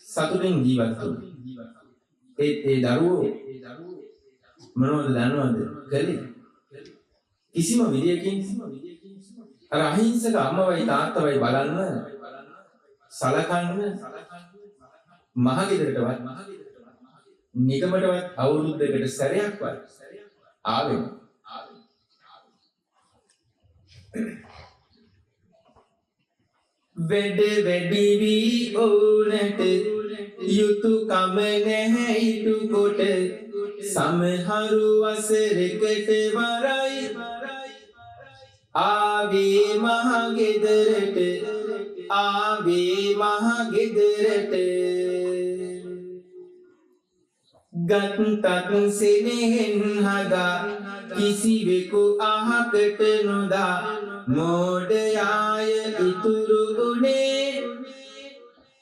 සතුටින් ජීවත් වුණා. ඒත් ඒ දරුවෝ මොනවද දන්නවද කළේ? කිසිම විදියකින් අර අහිංසක අම්මවයි තාත්තවයි බලන්න සලකන්න මහ ගෙදරටවත් නිගමටවත් අවුරුද්දකට සැරයක්වත් ආවේ නෑ. වැඩ වැඩි වී ඕනට යුතුයකම නැහැ ඉටු කොට සමහරු වසරකට වරයි ආවේ මහ ගෙදරට, ආවේ මහ ගෙදරට. ගත්තත් සෙනෙහෙන් හදා කිසිවෙකු අහකට නොදා මෝඩයාය ඉතුරු වුණේ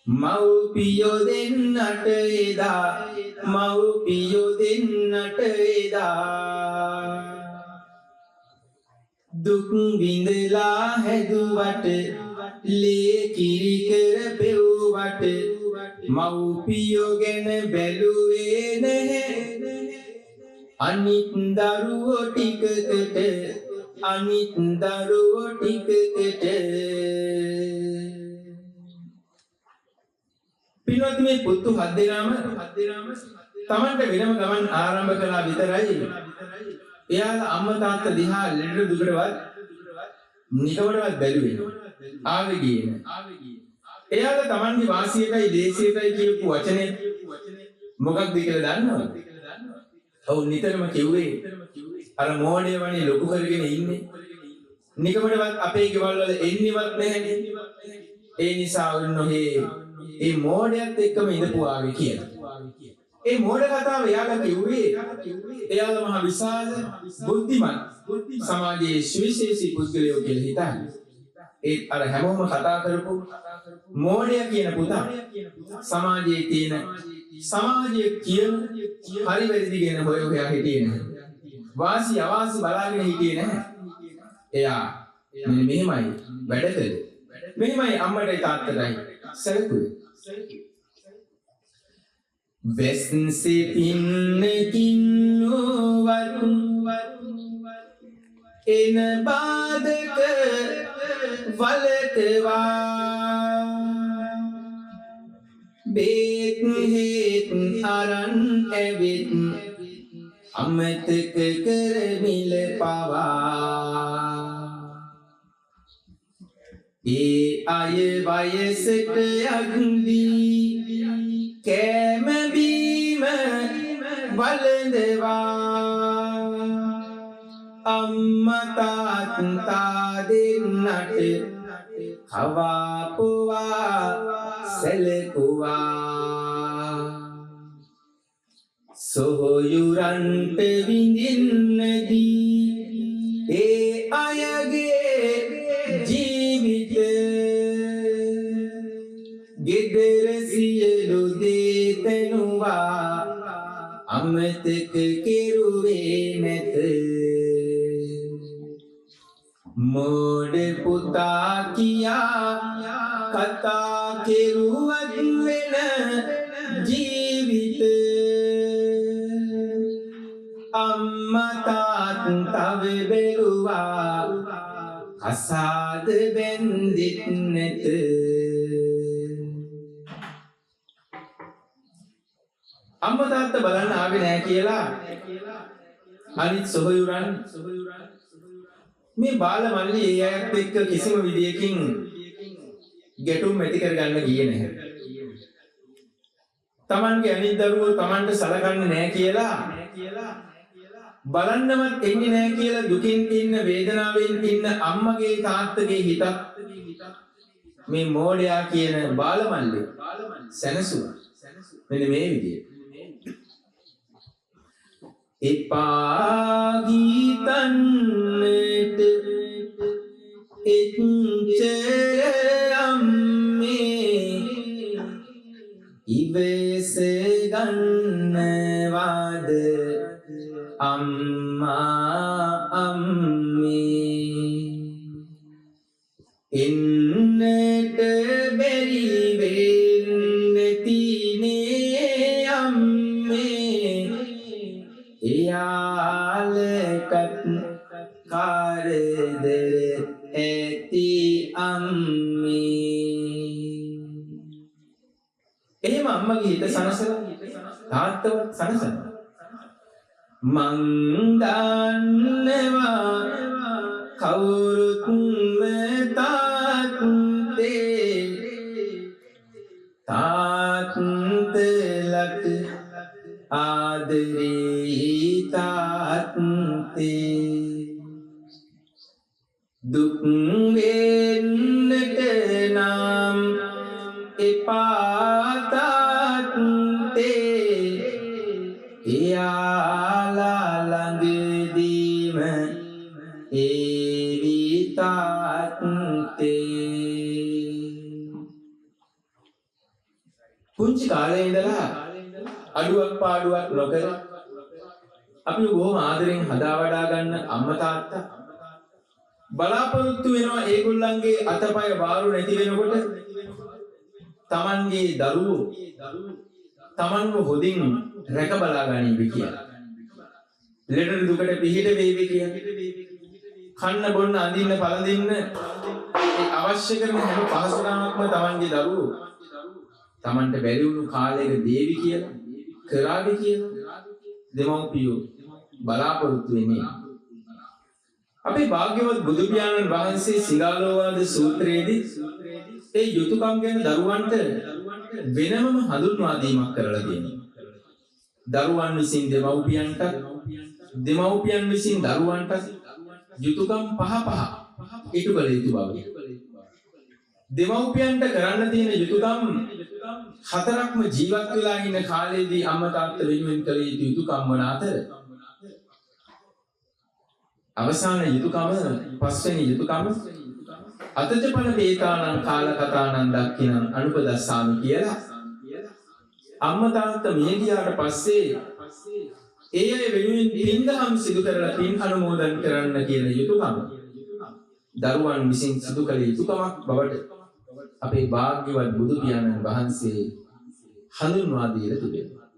මව්පියෝ දෙන්නට එදා, මව්පියෝ දෙන්නට එදා. දුක් විඳලා හැදුවට ලේ කිරි කර පෙව්වට මව්පියෝ ගැන බැලුවේ නැහැ. අනිත් දරුවෝ ටිකකට, අනිත් දරුවෝ ටිකකට. පින්වත් මේ පුතු හත් දෙනාම තමන්ට වෙනම ගමන් ආරම්භ කළා විතරයි. එයාලා අම්මා තාත්තා දිහා ලෙඩ දුකටවත් නිකමටවත් බැලුවේ නෑ. ආවේ ගියේ නෑ. එයාලා Tamanගේ වාසියටයි දේශයටයි කියපු වචනේ මොකක්ද කියලා දන්නවද? ඔව්, නිතරම කිව්වේ අර මෝඩය වනේ ලොකු කරගෙන ඉන්නේ. නිකමටවත් අපේ ගෙවල් වල එන්නේවත් නැහැනේ. ඒ නිසා ඔන්නෝහේ ඒ මෝඩයත් එක්කම ඉඳපු ආවේ කියලා. ඒ මෝඩ කතාව එයාලා කිව්වේ එයාලා මහ විශාල බුද්ධිමත් සමාජයේ සුවිශේෂී පුද්ගලයෝ කියලා හිතන්නේ. ඒත් අර හැමෝම කතා කරපු මෝඩයා කියන පුතා සමාජයේ තියෙන සමාජයේ කියන හරි වැරදි ගැන හොය හොයා හිටියේ නැහැ. වාසි අවාසි බලාගෙන හිටියේ නැහැ. එයා මෙන්න මෙහෙමයි වැඩ කළේ. මෙහෙමයි අම්මටයි තාත්තටයි සැලකුවේ. වෙස්සේ පින්නකින් නුවත් එන බාධක වලටවා බේත් හේත් අරන් ඇවිත් අමතක කරමිල පවා. ඒ අය වයසට යද්දී කෑම බීම වළඳවා අම්මා තාත්තා දෙන්නට කවාපුවා සැලකුවා. සොහොයුරන්ට විඳින්නදී ඒ අයගේ ජීවිත ගෙදර සියලු දේ තැනුවා අමතක කෙරුවේ නැත. මෝඩ පුතා කියා කතා කෙරුවත් වෙන ජීවිත අම්මා තාත්තා බැලුවා කසාද බැන්දෙත් නැත. අම්මා තාත්තා බලන්න ආවේ නෑ කියලා අනිත් සොහොයුරන් මේ බාල මල්ලි ඒ අයත් එක්ක කිසිම විදියකින් ගැටුම් ඇති කරගන්න ගියේ නැහැ. Tamanගේ අනිත් දරුවෝ Tamanට සලකන්නේ නෑ කියලා බලන්නවත් එන්නේ නෑ කියලා දුකින් ඉන්න වේදනාවෙන් ඉන්න අම්මගේ තාත්තගේ හිතත් මේ මෝඩයා කියන බාල මල්ලි සැනසුවා. මෙන්න මේ විදියට. එපා ගීතන්නට එච්චර අම්මේ ඉවස ගන්නවාද අම්මා අම්මේ එන්නට බැරි වෙන්නේ තිනේ අම්මේ එයාලටත් කරදර ඇති අම්මේ. එහෙම අම්මගේ හිත සනසලා තාත්තවත් සනසනවා. මං දන්නවා කවුරුත්ම තාත්තේ තාත්තලට ආදරේ තාත්තේ දුක් වෙන්නට නම් එපා තාත්තේ එයාලා ළඟදීම ඒවි තාත්තේ. පුංචි කාලේ ඉඳලා අඩුවක් පාඩුවක් නොකර අපි බොහොම ආදරෙන් හදා වඩා ගන්න අම්මා තාත්තා බලාපොරොත්තු වෙනවා ඒගොල්ලන්ගේ අතපය වාරු නැති වෙනකොට තමන්ගේ දරුවෝ තමන්ව හොඳින් රැක බලා ගනීවි කියලා. ලෙඩ දුකට පිහිට වේවි කියලා. කන්න බොන්න අඳින්න පළඳින්න ඒ අවශ්‍ය කරන හැම පහසුකමක්ම තමන්ගේ දරුවෝ තමන්ට බැරි වුණු කාලයක දේවි කියලා කරාවි කියලා දෙමව්පියෝ බලාපොරොත්තු වෙන්නේ. අපේ භාග්‍යවත් බුදු පියාණන් වහන්සේ සිඟාලෝවාද සූත්‍රයේදී ඒ යුතුයකම් ගැන දරුවන්ට වෙනමම හඳුන්වා දීමක් කරලා තියෙනවා. දරුවන් විසින් දෙමව්පියන්ට, දෙමව්පියන් විසින් දරුවන්ට යුතුයකම් පහ පහ ඉටු කළ යුතු බව. දෙමව්පියන්ට කරන්න තියෙන යුතුයකම් හතරක්ම ජීවත් වෙලා ඉන්න කාලේදී අම්මා තාත්තා වෙනුවෙන් කළ යුතු යුතුයකම් වන අතර අවසාන යුතුයකම, පස්වෙනි යුතුයකම අතචපන පේතානං කාලකතානං දක්ඛිනං අනුපදස්සාමි කියලා අම්මා තාත්තා මිය ගියාට පස්සේ ඒ අය වෙනුවෙන් පින්දහම් සිදු කරලා පින් අනුමෝදන් කරන්න කියන යුතුයකම දරුවන් විසින් සිදු කළ යුතුයකමක් බවට අපේ භාග්‍යවත් බුදු පියාණන් වහන්සේ හඳුන්වා දීලා තිබෙනවා.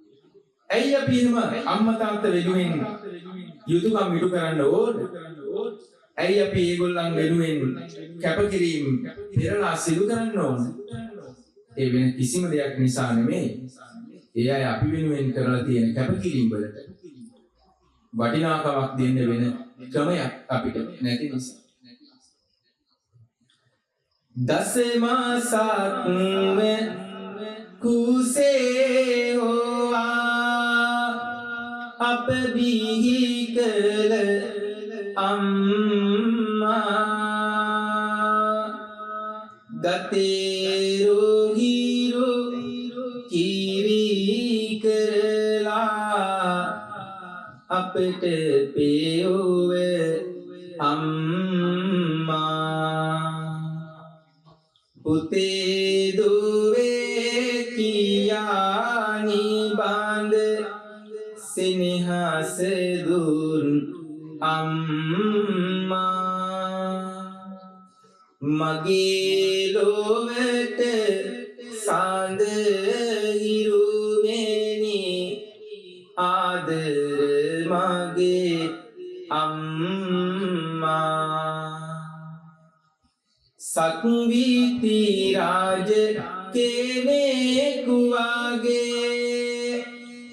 ඇයි අපි එහෙම අම්මා තාත්තා වෙනුවෙන් යුතුයකම් ඉටු කරන්න ඕන? ඇයි අපි ඒගොල්ලන් වෙනුවෙන් කැපකිරීම පෙරලා සිදු කරන්න ඕන? ඒ වෙන කිසිම දෙයක් නිසා නෙමෙයි. ඒ අය අපි වෙනුවෙන් කරලා තියෙන කැපකිරීම වලට වටිනාකමක් දෙන්න වෙන ක්‍රමයක් අපිට නැති නිසා. දසමාසක්ම කුසේ හෝවා අප බිහි කළ අම්මා ගතේ රෝහිරෝ කිරි කරලා අපට පෙව්ව අම්මා පුතේ දුවේ කියානි බඳ සෙනෙහස දුන් අම්මා මගේ ලොවට සඳ හිරුමෙනි ආදර මගේ අම්මා සක්විති රාජ කෙනෙකු වගේ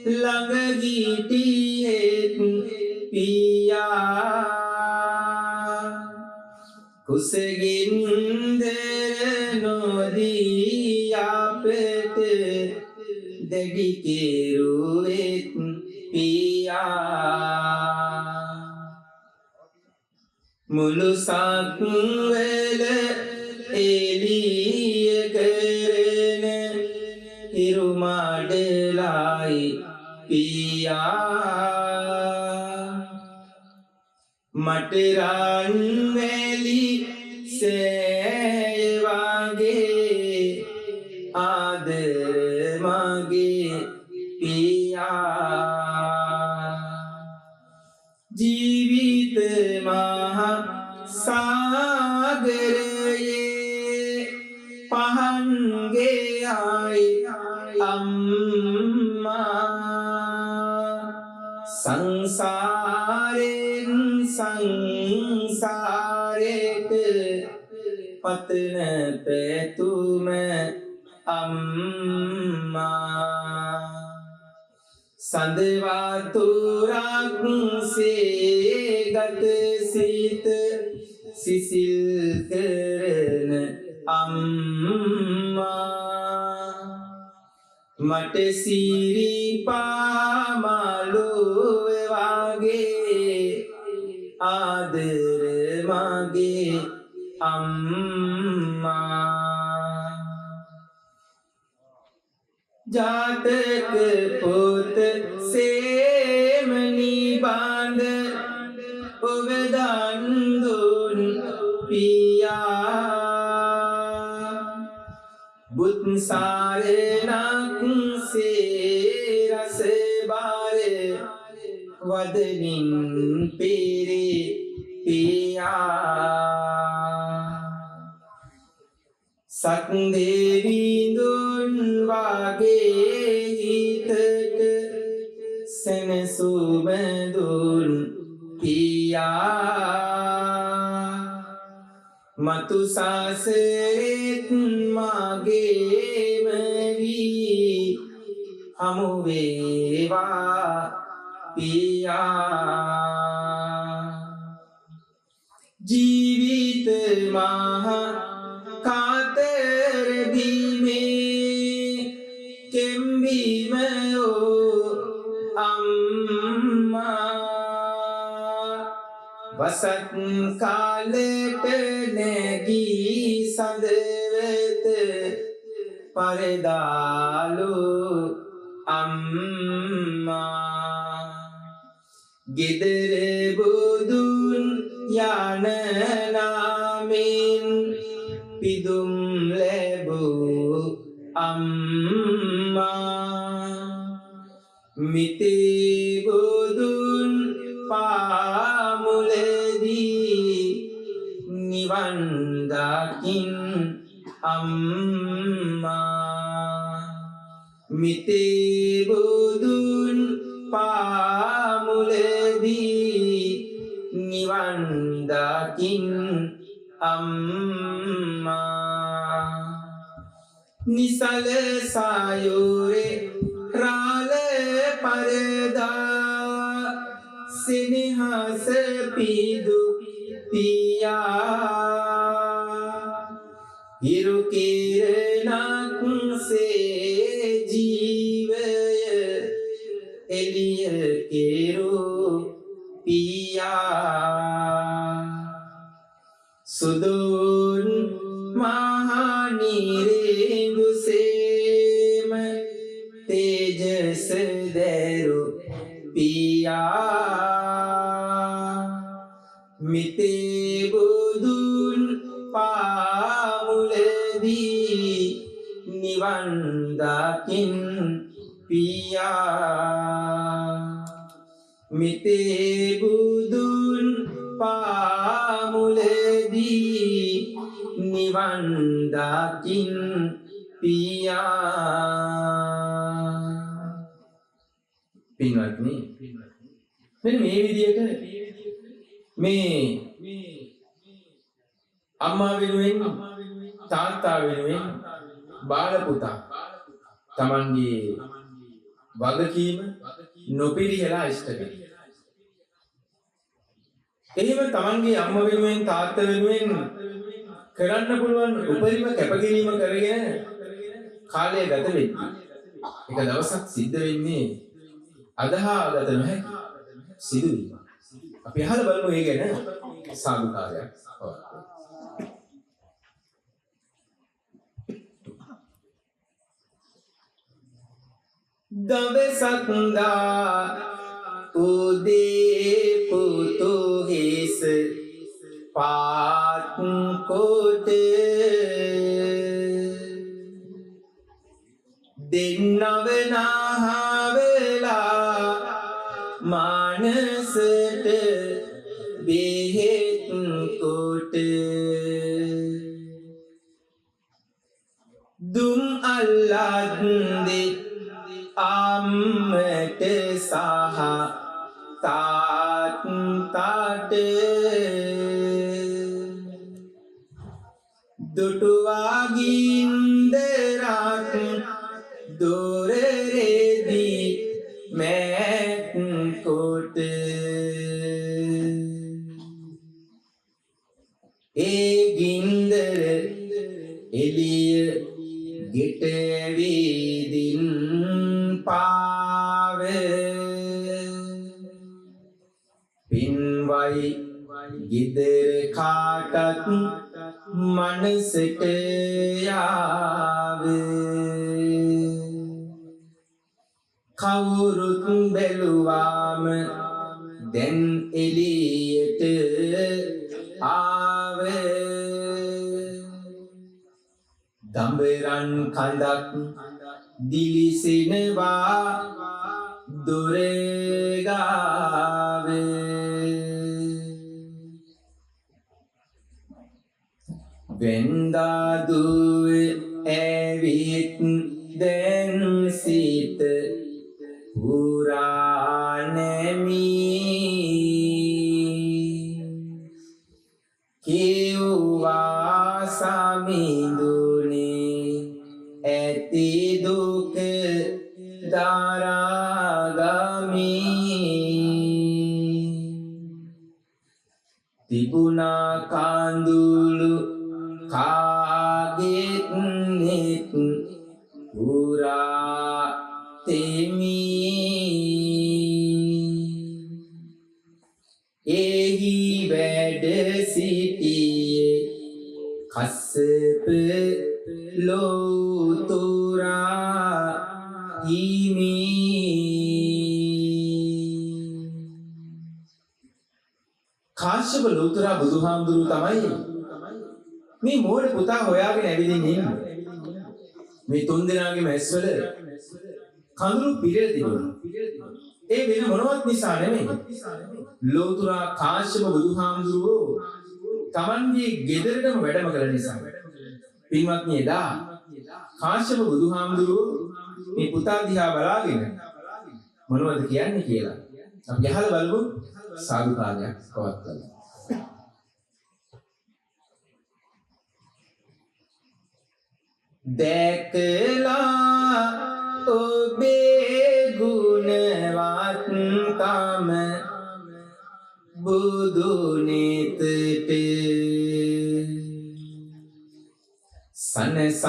ළඟ හිටියෙත් පියා කුසගින්දර නොදී අපට දැඩි කෙරුවෙත් පියා මුළු සක්වල එළිය කරන හිරු මඩලයි පියා මට රන් වැලි සෑය වගේ ආදර මගේ පියා ජීවිත මහා සාගරයේ පහන්ගේ ආයි අම්මා සංසාරෙන් සංසාරෙට පතන පැතුම අම්මා සඳ වතුරක් සේ ගත සිත සිසිල් කරන අම්මා මට සිරිපා මලුව වගේ ආදර මගේ අම්මා ජාතක පොත සේම නිබඳ ඔබ දන් දුන් පියා බුත් සාරණක් සේ රස බාර වදනින් පෙරේ පියා සක් දෙවිඳුන් වාගේ හිතට සෙනසුම දුන් පියා මතු සාසරෙත් මාගේම වී හමු වේවා පියා. ජීවිත මහ කාතර බිමේ කෙම්බිම ඕ අම්මා. වසත් කාලෙට නැගී සඳවත පරදාලු අම්මා. ගෙදර බුදුන් යන නාමෙන් පිදුම් ලැබූ අම්මා. මිතේ බුදුන් පාමුලදී නිවන් දකින් අම්මා. මිතේ බුදුන් පාමුලදී නිවන් දකින් අම්මා. නිසල සායුරේ රාල පරදා සෙනෙහස පිදු පියා. හිරු කිරණක් සේ ජීවය එළිය කෙරූ පියා. සුදුන් මහා නිරේඳු සේම තේජස දැරු පියා. මිතේ බුදුන් පාමුලදී නිවන් දකින් පියා. මිතේ බුදුන් පාමුලදී නිවන් දකින් පියා. පින්වත්නි, මෙන්න මේ විදියට මේ අම්මා වෙනුවෙන් තාත්තා වෙනුවෙන් බාල පුතා තමන්ගේ වගකීම නොපිරිහෙලා ඉෂ්ට කරනවා. එහෙම තමන්ගේ අම්මා වෙනුවෙන් තාත්තා වෙනුවෙන් කරන්න පුළුවන් උපරිම කැපකිරීම කරගෙන කාලය ගත වෙද්දී එක දවසක් සිද්ධ වෙන්නේ අදහාගත නොහැකි සිදුවීමක්. අපි අහලා බලමු ඒ ගැන සාදුකාරයක් පවත්වමු. දවසක් දා උදේ පුතු හිස පාත් කොට දෙන්නව නාහවෙලා මානසට බෙහෙත් කොට දුම් අල්ලද්දි අම්මට සහ තාත්තට දුටුවා ගින්දරක් දොර රෙදි මැත් කොට ඒ ගින්දර එළිය ගෙට ඇවිදින් පාව පින්වයි ගෙදර කාටත් මනසට යාව. කවුරුත් බැලුවාම දැන් එළියට ආව. දඹරන් කඳක් දිලිසෙනවා දොර ගාව. වෙන්දා දුව ඇවිත් දැන් සිත පුරා නැමි කිව්වා සමිඳුනේ ඇති දුක දරාගමි. තිබුණා කඳුළු කාගෙත් නෙත් පුරා තෙමි. එහි වැඩ සිටියේ කස්සප ලෝතුරා හිමි. කාශ්‍යප ලෝතුරා බුදුහාමුදුරුවෝ තමයි මේ මෝඩ පුතා හොයාගෙන ඇවිදින් ඉන්නේ. මේ තුන් දෙනාගේම ඇස්වල කඳුළු පිරෙලා තිබුණා. ඒ වෙන මොනවත් නිසා නෙමෙයි. ලෝතුරා කාශ්‍යප බුදුහාමුදුරුවෝ තමන්ගේ ගෙදරටම වැඩම කළ නිසා. පින්වත්නි, එදා කාශ්‍යප බුදුහාමුදුරුවෝ මේ පුතා දිහා බලාගෙන මොනවද කියන්නේ කියලා අපි අහලා බලමු. සාදුකාරයක් පවත්වලා. දැකලා ඔබේ ගුණවත්කම බුදුනෙතට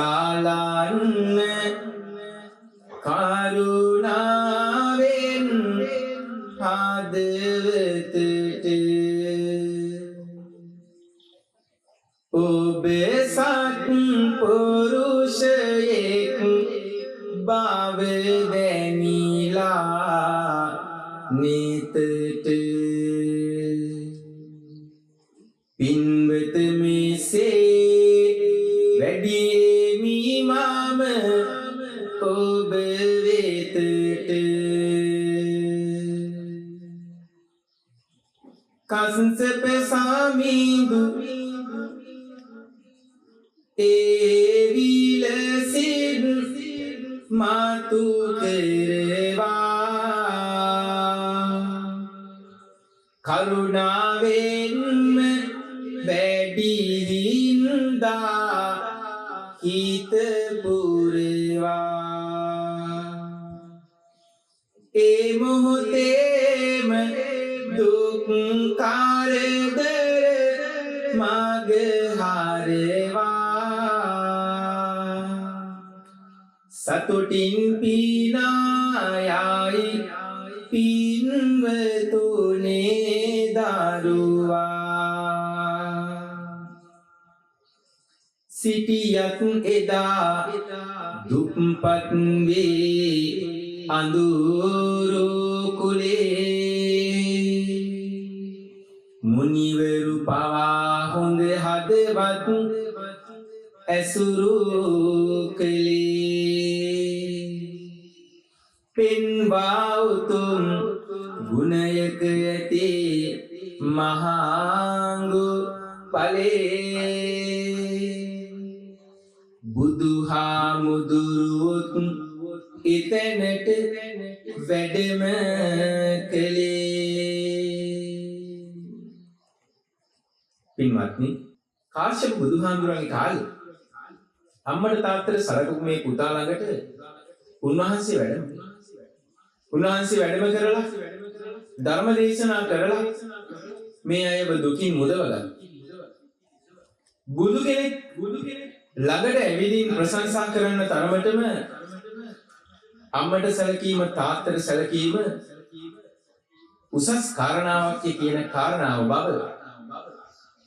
සනසාලන්න කරුණාවෙන් හදවතට ඔබ සත් පුරුෂයෙක් බව දැනිලා නිතට පින්වත මෙසේ වැඩියෙමි මම ඔබ වෙතට. කස්සප සාමිඳු ඒ විලසින් මාතු කරවා කරුණාවෙන්ම වැඩි හින්දා හිත පුරවා. ඒ මොහොතේම දුක් කරදර මග හරවා සතුටින් පිනා යයි පින්වතුනේ දරුවා. සිටියත් එදා දුප්පත් වේ අඳුරු කුලේ මුනිවරු පවා හොඳ හදවත් ඇසුරු කළේ. පෙන්වා උතුම් ගුණයක ඇති මහාංගු ඵලේ බුදුහාමුදුරුවොත් එතැනට වැඩම කළේ. පින්වත්නි, කාශ්‍යප බුදුහාමුදුරන්ගේ කාලේ අම්මට තාත්තට සලකපු මේ පුතා ළඟට උන්වහන්සේ වැඩම කළා. උන්වහන්සේ වැඩම කරලා ධර්ම දේශනා කරලා මේ අයව දුකින් මුදවගත්තා. බුදු කෙනෙක් ළඟට ඇවිදින් ප්‍රශංසා කරන්න තරමටම අම්මට සැලකීම තාත්තට සැලකීම උසස් කාරණාවක් කියන කාරණාව බව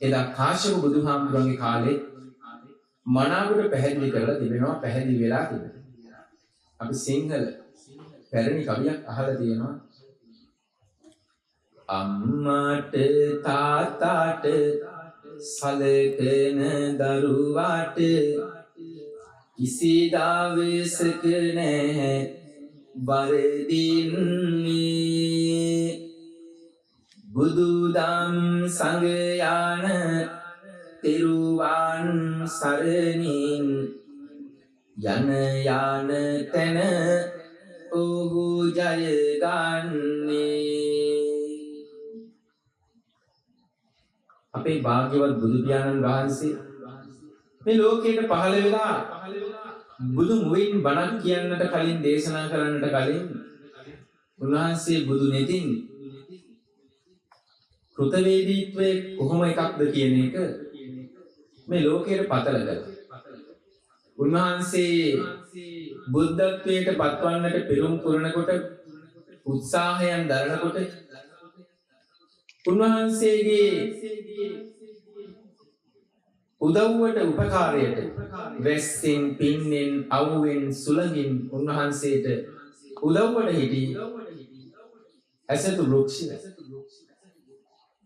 එදා කාශ්‍යප බුදුහාමුදුරන්ගේ කාලේ මනාකොට පැහැදිලි කරලා තිබෙනවා, පැහැදිලි වෙලා තිබෙනවා. අපි සිංහල පැරණි කවියක් අහලා තියෙනවා. අම්මාට තාත්තාට සලකන දරුවාට කිසි දවසක නැහැ වරදින්නේ. බුදුදම් සංඝ යන තෙරුවන් සරණින් යන යන තැන ඔහු ජය ගන්නේ. අපේ භාග්‍යවත් බුදු පියාණන් වහන්සේ මේ ලෝකයට පහළ වෙලා බුදු මුවින් බණක් කියන්නට කලින්, දේශනා කරන්නට කලින් උන්වහන්සේ බුදු නෙතින් කෘතවේදීත්වයේ කොහොම එකක්ද කියන එක මේ ලෝකයට පතල කළා. උන්වහන්සේ බුද්ධත්වයට පත්වන්නට පෙරුම් පුරනකොට උත්සාහයන් දරනකොට උන්වහන්සේගේ උදව්වට උපකාරයට වැස්සෙන් පින්නෙන් අවුවෙන් සුළඟින් උන්වහන්සේට උදව්වට හිටි ඇසතු වෘක්ෂය.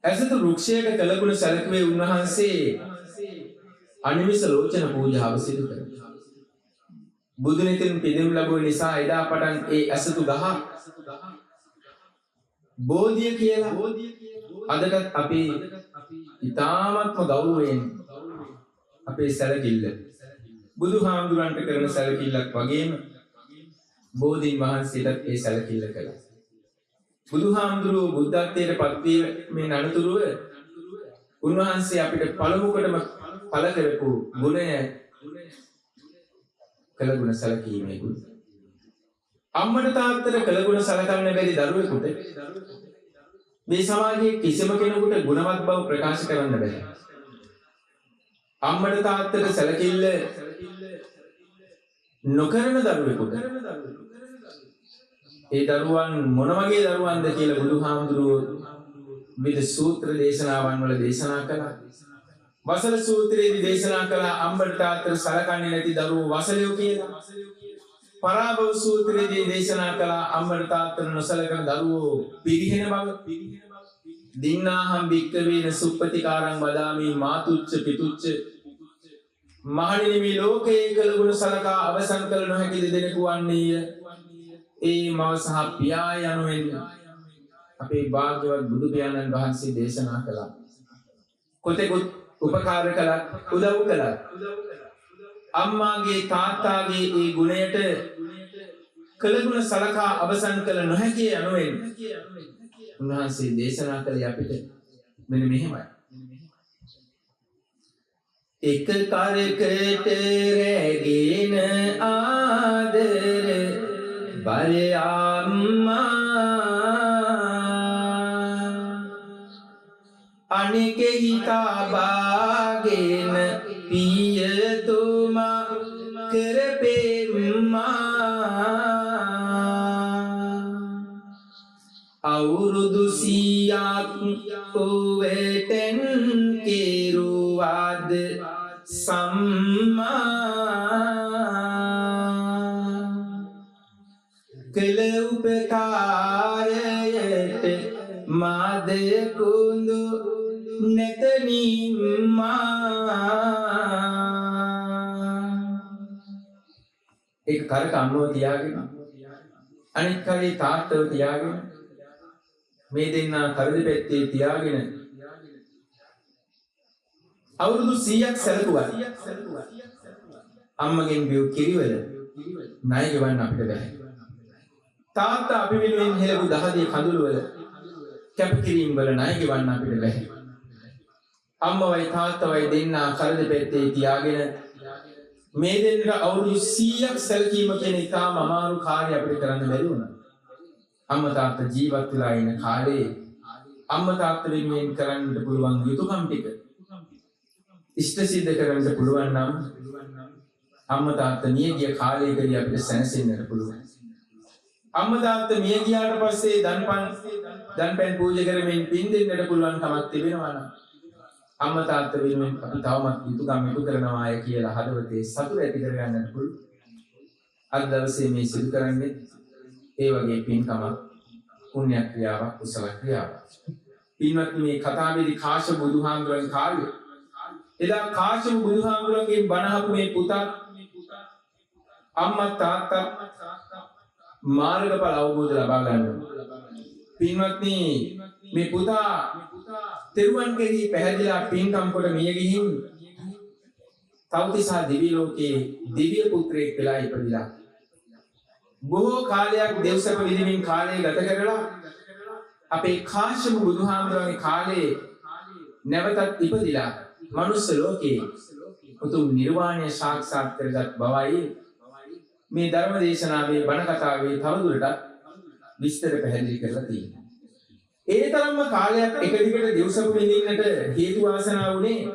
ඇසතු වෘක්ෂයට කළගුණ සැලකුවේ උන්වහන්සේ අනිමිස ලෝචන පූජාව සිදු කළා. බුදුනිතින් පිදුම් ලැබුව නිසා එදා පටන් ඒ ඇසතු ගහ බෝධිය කියලා අදටත් අපි ඉතාමත්ම ගෞරවයෙන් අපේ සැලකිල්ල බුදුහාමුදුරන්ට කරන සැලකිල්ලක් වගේම බෝධීන් වහන්සේටත් ඒ සැලකිල්ල කළා. බුදුහාමුදුරුවෝ බුද්ධත්වයට පත්වීමෙන් අනතුරුව උන්වහන්සේ අපිට පළමු කොටම පළ කරපු ගුණය කළගුණ සැලකීමේ ගුණ. අම්මට තාත්තට කළගුණ සැලකන්න බැරි දරුවෙකුට මේ සමාජයේ කිසිම කෙනෙකුට ගුණවත් බව ප්‍රකාශ කරන්න බැහැ. අම්මට තාත්තට සැලකිල්ල නොකරන දරුවෙකුට ඒ දරුවන් මොන වගේ දරුවන්ද කියලා බුදුහාමුදුරුවෝ විවිධ සූත්‍ර දේශනාවන් වල දේශනා කළා. වසල සූත්‍රයේදී දේශනා කළා අම්මට තාත්තට සැලකන්නේ නැති දරුවෝ වසලයෝ කියලා. පරාභව සූත්‍රයේදී දේශනා කළා අම්මට තාත්තට නොසලකන දරුවෝ පිරිහෙන බව. දින්නාහම් භික්ඛවේන සුප්පතිකාරං වදාමි මාතුච්ච පිතුච්ච. මහණෙනි, මේ ලෝකයේ කළ ගුණ සලකා අවසන් කළ නොහැකි දෙදෙනෙකු වන්නේය. ඒ මව සහ පියා යනුවෙන් අපේ භාග්‍යවත් බුදු පියාණන් වහන්සේ දේශනා කළා. කොතෙකුත් උපකාර කළා, උදව් කළා. අම්මාගේ තාත්තාගේ ඒ ගුණයට කළගුණ සලකා අවසන් කළ නොහැකි යනුවෙන් උන්වහන්සේ දේශනා කළේ අපිට මෙන්න මෙහෙමයි. එක කරකට රැගෙන ආදර බර අම්මා අනෙකෙහි තබාගෙන පියතුමා කරපෙම්මා අවුරුදු 100ක් උවටෙන් කෙරුවාද සම්මා කළ උපකාරයට මාද කුඳු නැත නිම්මා. ඒක කරක අම්මව තියාගෙන අනිත් කරේ තාත්තව තියාගෙන මේ දෙන්නා කර දෙපැත්තේ තියාගෙන අවුරුදු 100ක් සැලකුවා. අම්මගෙන් බිව් කිරිවල ණය ගෙවන්න අපිට බැහැ. තාත්තා අපි වෙනුවෙන් හෙළපු දහදිය කඳුළු වල කැපකිරීම වල ණය ගෙවන්න අපිට බැහැ. අම්මවයි තාත්තවයි දෙන්නා කර දෙපැත්තේ තියාගෙන මේ දෙන්නට අවුරුදු 100ක් සැලකීම කියන ඉතාම අමාරු කාර්යය අපිට කරන්න බැරි වුණා. අම්මා තාත්තා ජීවත් වෙලා ඉන්න කාලේ අම්මා තාත්තා වෙනුවෙන් කරන්නට පුළුවන් යුතුයකම් ටික ඉෂ්ට සිද්ධ කරන්න පුළුවන් නම් අම්මා තාත්තා මිය ගිය කාලයකදී අපිට සැනසෙන්නට පුළුවන්. අම්මා තාත්තා මිය ගියාට පස්සේ දන්පැන් පූජා කරමින් පින් දෙන්නට පුළුවන් කමක් තිබෙනවා නම් අම්මා තාත්තා වෙනුවෙන් අපි තවමත් යුතුයකම් ඉටු කරනවාය කියලා හදවතේ සතුට ඇති කරගන්නට පුළුවන්. අද දවසේ මේ සිදු කරන්නේ ඒ වගේ පින්කමක්, පුණ්‍ය ක්‍රියාවක්, කුසල ක්‍රියාවක්. පින්වත්නි, මේ කතාවේදී කාශ්‍යප බුදුහාමුදුරන්ගේ කාලය එදා කාශ්‍යප බුදුහාමුදුරන්ගෙන් බණ අහපු මේ පුතා අම්මා තාත්තා මාර්ගඵල අවබෝධ ලබා ගන්නවා. පින්වත්නි, මේ පුතා තෙරුවන් කෙරෙහි පැහැදිලා පින්කම් කොට මිය ගිහින් තව්තිසා දිව්‍ය ලෝකයේ දිව්‍ය පුත්‍රයෙක් වෙලා ඉපදිලා බොහෝ කාලයක් දෙව්සැප විඳින්මින් කාලය ගත කරලා අපේ කාශ්‍යප බුදුහාමුදුරන්ගේ කාලේ නැවතත් ඉපදිලා මනුස්ස ලෝකයේ උතුම් නිර්වාණය සාක්ෂාත් කරගත් බවයි මේ ධර්ම දේශනාවේ බණ කතාවේ තවදුරටත් විස්තර පැහැදිලි කරලා තියෙනවා. ඒ තරම්ම කාලයක් එක දිගට දෙව්සප විඳින්නට හේතු වාසනා වුණේ,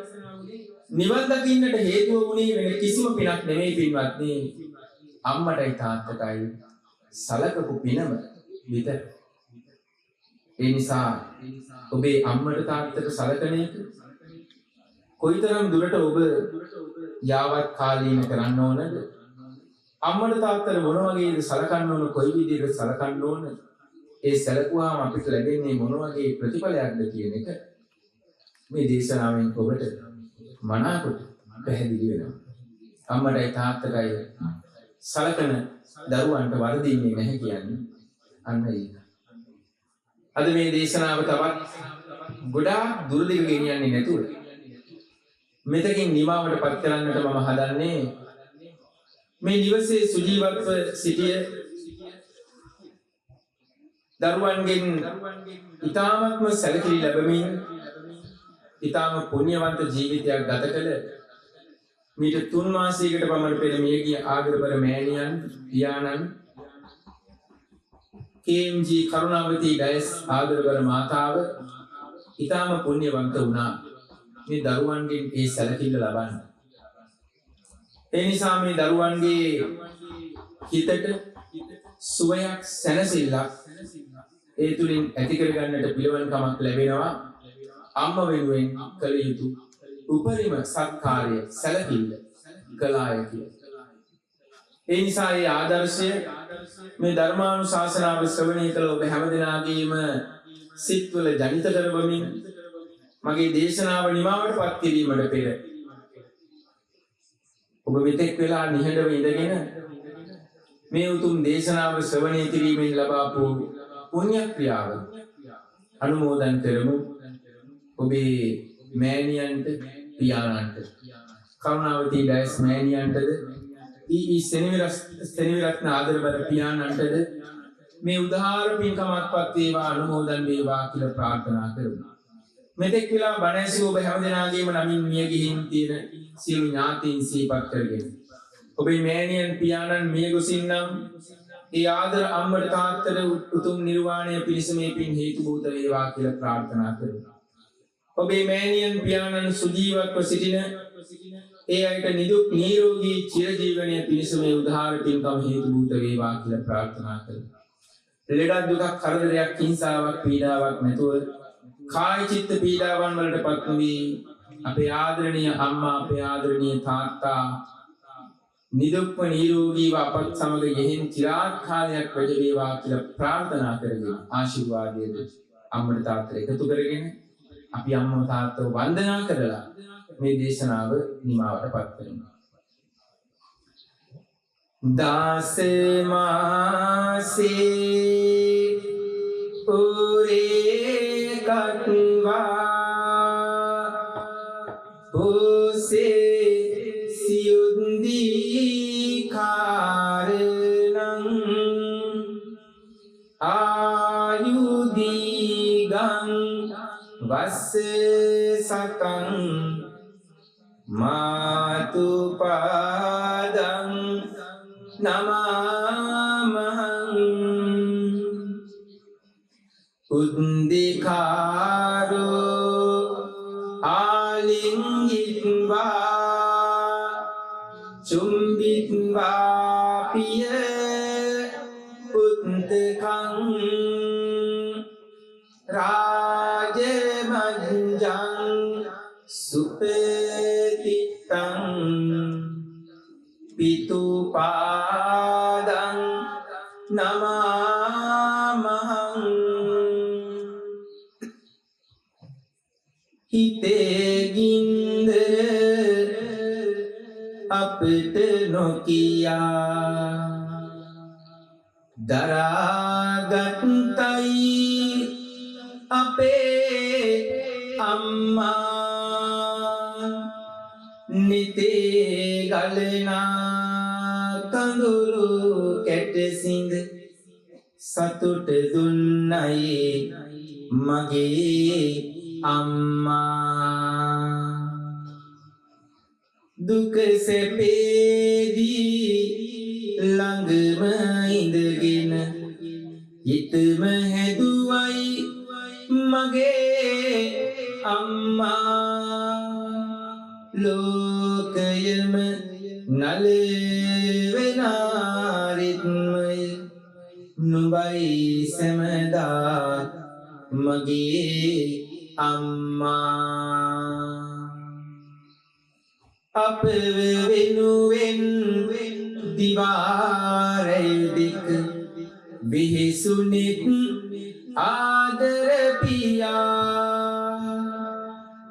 නිවන් දකින්නට හේතුව වුණේ වෙන කිසිම පිනක් නෙමෙයි පින්වත්නි, අම්මටයි තාත්තටයි සලකපු පිනම විතර. ඒ නිසා ඔබේ අම්මට තාත්තට සලකන එක කොයිතරම් දුරට ඔබ යාවත් කාලීන කරන්න ඕනද? අම්මට තාත්තට මොන වගේද සලකන්න ඕන, කොයි විදිහට සලකන්න ඕන, ඒ සැලකුවාම අපිට ලැබෙන්නේ මොන වගේ ප්‍රතිඵලයක්ද කියන එක මේ දේශනාවෙන් ඔබට මනාකොට පැහැදිලි වෙනවා. අම්මටයි තාත්තටයි සලකන දරුවන්ට වරදින්නේ නැහැ කියන්නේ අන්න ඒක. අද මේ දේශනාව තවත් ගොඩාක් දුර දිග ගෙනියන්නේ නැතුව මෙතකින් නිමාවට පත් කරන්නට මම හදන්නේ. මේ නිවසේ සුජීවත්ව සිටිය දරුවන්ගෙන් ඉතාමත්ම සැලකිලි ලැබමින් ඉතාම පුණ්‍යවන්ත ජීවිතයක් ගත කළ මීට 3 මාසයකට පමණ පෙර මියගිය ආදරබර මෑණියන් පියාණන් KMG Karunawathi Dias ආදරබර මාතාව ඉතාම පුණ්‍යවන්ත වුණා මේ දරුවන්ගෙන් ඒ සැලකිල්ල ලබන්න. ඒ නිසා මේ දරුවන්ගේ හිතට සුවයක් සැනසෙල්ලක් ඒ තුලින් ඇති කරගන්නට පිළිවන්කමක් ලැබෙනවා. අම්මා වෙනුවෙන් කළ යුතු උපරිම සත්කාරය සැලකිල්ල කළාය කියලා. ඒ නිසා ඒ ආදර්ශය මේ ධර්මානුශාසනාව ශ්‍රවණය කළ ඔබ හැම දෙනාගේම සිත්වල ජනිත කරවමින් මගේ දේශනාව නිමාවට පත් කිරීමට පෙර ඔබ මෙතෙක් වෙලා නිහඬව ඉඳගෙන මේ උතුම් දේශනාව ශ්‍රවණය කිරීමෙන් ලබාපු පුණ්‍ය ක්‍රියාව අනුමෝදන් කරමු. ඔබේ මෑණියන්ට පියාණන්ට, කරුණාවතී ඩයස් මෑණියන්ටද, ඊ සෙනවිරත්න ආදරබර පියාණන්ටද මේ උදාාර පින්කමක්පත් වේවා, අනුමෝදන් වේවා කියලා ප්‍රාර්ථනා කරමු. මෙතෙක් වෙලා බණ ඇසූ ඔබ හැම දෙනාගේම නමින් මිය ගිහින් තියෙන සියලු ඥාතීන් සිහිපත් කරගෙන ඔබේ මෑණියන් පියාණන් මිය ගොසින් නම් ඒ ආදර අම්මට තාත්තට උතුම් නිර්වාණය පිණිස මේ පින් හේතු භූත වේවා කියලා ප්‍රාර්ථනා කරමු. ඔබේ මෑණියන් පියාණන් සුජීවත්ව සිටින ඒ අයට නිදුක් නිරෝගී චිරජීවනය පිණිස මේ උදාාර පින්කම හේතු භූත වේවා කියලා ප්‍රාර්ථනා කරමු. ලෙඩක් දුකක් කරදරයක් හිංසාවක් පීඩාවක් නැතුව කාය චිත්ත පීඩාවන් වලට පත් නොවී අපේ ආදරණීය අම්මා අපේ ආදරණීය තාත්තා නිදුක්ව නිරෝගීව අපත් සමග යෙහෙන් චිරාත් කාලයක් වැඩ වේවා කියලා ප්‍රාර්ථනා කරගෙන ආශිර්වාදයේද අම්මට තාත්තට එකතු කරගෙන අපි අම්මව තාත්තව වන්දනා කරලා මේ දේශනාව නිමාවට පත් කරනවා. දාස මාසේ පුරේ කත්වා පුසේ සියුන්දී කාරණං ආයුදීගං වස්ස සතං මාතුපාදං නමාමහං උද්දිකාරෝ ආලිංගිත්වා චුම්බිත්වා පිය පුත්තකං රාජමංජං සුපතිත්තං පිතුපාදං නමාමහං හිතේ ගින්දර අපට නොකියා දරාගත්තයි අපේ අම්මා නිතේ ගලනා කඳුළු කැටසිඳ සතුට දුන්නයි මගේ අම්මා දුක සැපේදී ළඟම ඉඳගෙන හිතම හැදුවයි මගේ අම්මා. ලෝකයම නලවෙන රිද්මය නුඹයි සැමදා මගේ අම්මා. අප වෙනුවෙන් දිවාරය දෙක විහිසුනෙත් ආදර පියා.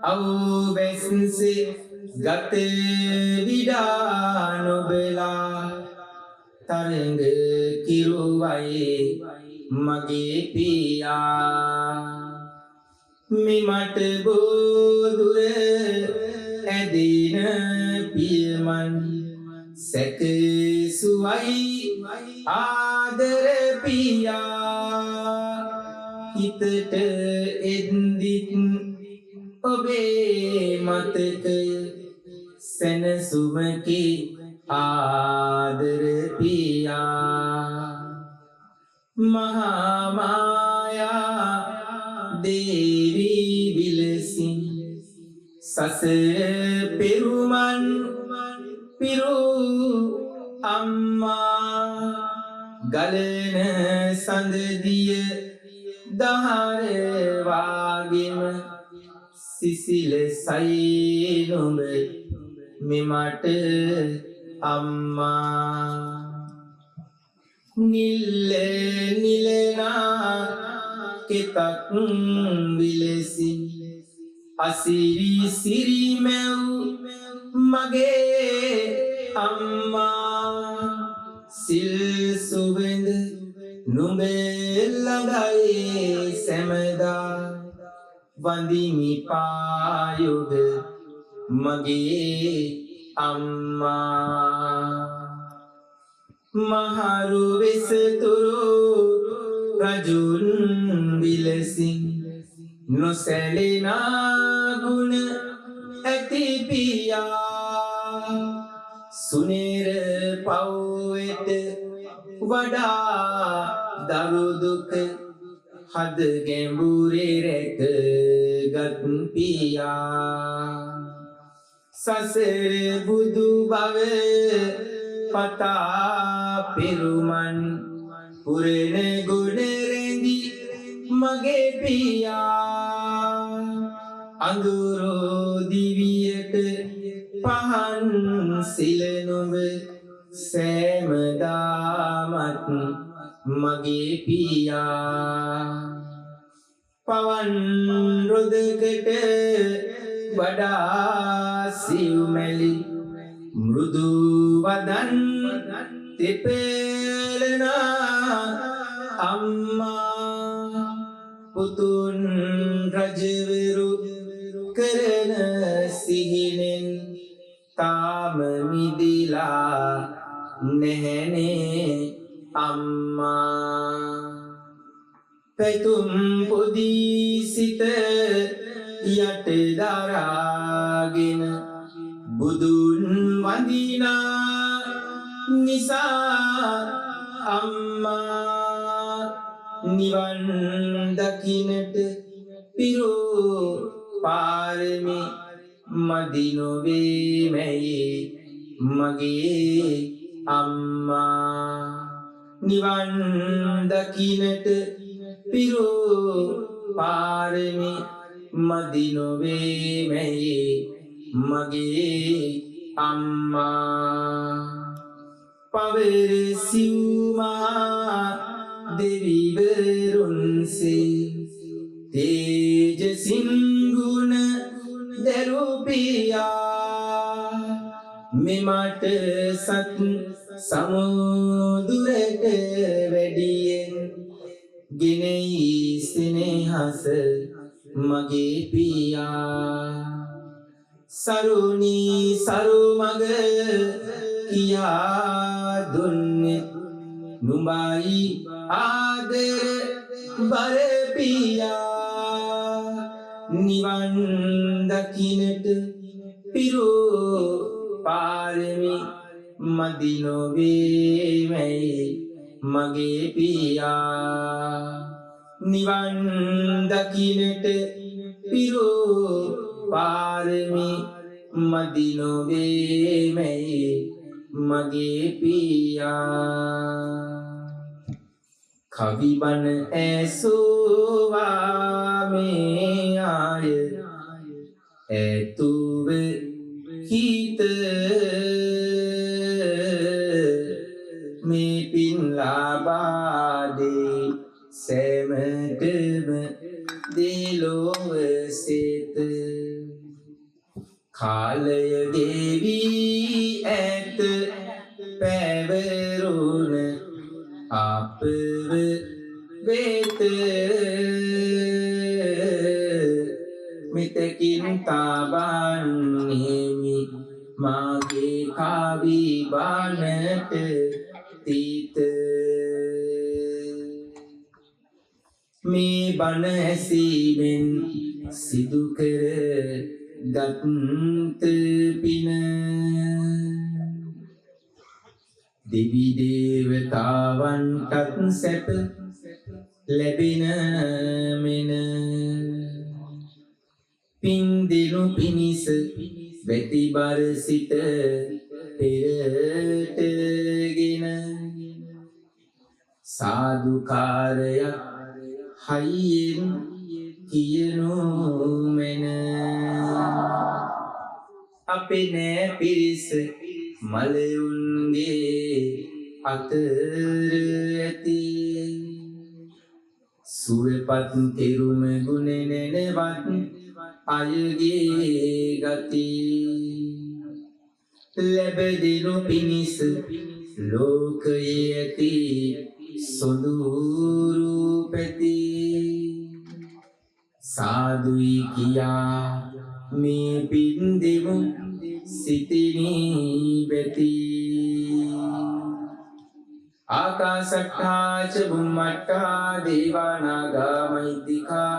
අවුවැස්සේ ගත විඩා නොබලා තරඟ කිරුවයි මගේ පියා. මෙමට බෝදුර ඇදින පියමන් සැකසුවයි ආදර පියා. හිතට එද්දිත් ඔබේ මතකය සැනසුමකි ආදර පියා. මහා මායා දේවී විලසින් සසර පෙරුමන් පිරු අම්මා. ගලන සඳදිය දහර වාගෙම සිසිලසයි නුඹ මෙමට අම්මා. නිල්ල නිලනා කෙතක් විලසින් අසිරි සිරිමැව් මගේ අම්මා. සිල් සුවඳ නුඹ ළඟයි සැමදා වඳිමි පායුග මගේ අම්මා. මහරු වෙසතුරු රජුන් විලසින් නොසැලෙනා ගුණ ඇති පියා. සුනේර පව්වෙත වඩා දරු දුක හද ගැඹුරේ රැකගත් පියා. සසර බුදු බව පතා පෙරුමන් පුරණ ගුණ රැඳි මගේ පියා. අඳුරු දිවියට පහන් සිල නුඹ සෑමදාමත් මගේ පියා. පවන් රොදකට වඩා සිව්මැලි මෘදු වදන් තෙපෙලනා අම්මා. පුතුන් රජවරු කරන සිහිනෙන් තාම මිදිලා නැහැනේ අම්මා. පැතුම් පොදි සිත යට දරාගෙන බුදුන් වඳිනා නිසා අම්මා. නිවන් දකින්නට පිරු පාරමි මදි නොවේ මැයි මගේ අම්මා. නිවන් දකින්නට පිරු පාරමි මදි නොවේ මැයි මගේ අම්මා. පවර සිව්මහා දෙවිවරුන්සේ තේජසින් ගුණ දරු පියා. මෙමට සත් සමුදුරට වැඩියෙන් ගෙනෙයි සෙනෙහස මගේ පියා. සරුණි සරුමග කියා දුන්නේ නුඹයි ආදර බර පියා. නිවන් දකින්නට පිරු පාරමි මදි නොවේ මැයි මගේ පියා. නිවන් දකින්නට පිරු පාරමි මදි නොවේමයි මගේ පියා. කවි බණ ඇසුවා මේ ආය ඇතුව හිත මේ පින් ලබා දේ සැමටම දෙලොව සිත. කාලය ගෙවි ඇත පැවරුණ අපව වෙත මෙතකින් තබන්නේමි මාගේ කවි බණට තීත. මේ බණ ඇසීමෙන් සිදු කර ගත් පින දෙවි දේවතාවන්ටත් සැප ලැබෙන මෙන. පින් දෙනු පිණිස වැතිබර සිත පෙරටගෙන සාදුකාරයක් හයියෙන් කියනු මෙන. අපේ නෑ පිරිස මලයුන්ගේ අතර ඇති සුවපත් තෙරුම ගුණ නැනවත් අයගේ ගති. ලැබ දෙනු පිණිස ලෝකයේ ඇති සොඳුරු පැති සාදුයි කියා මේ පින් දෙමු සිතිනි බැති. ආකාශට්ටා ච බුම්මට්ටා දේවා නාග මහිද්దికා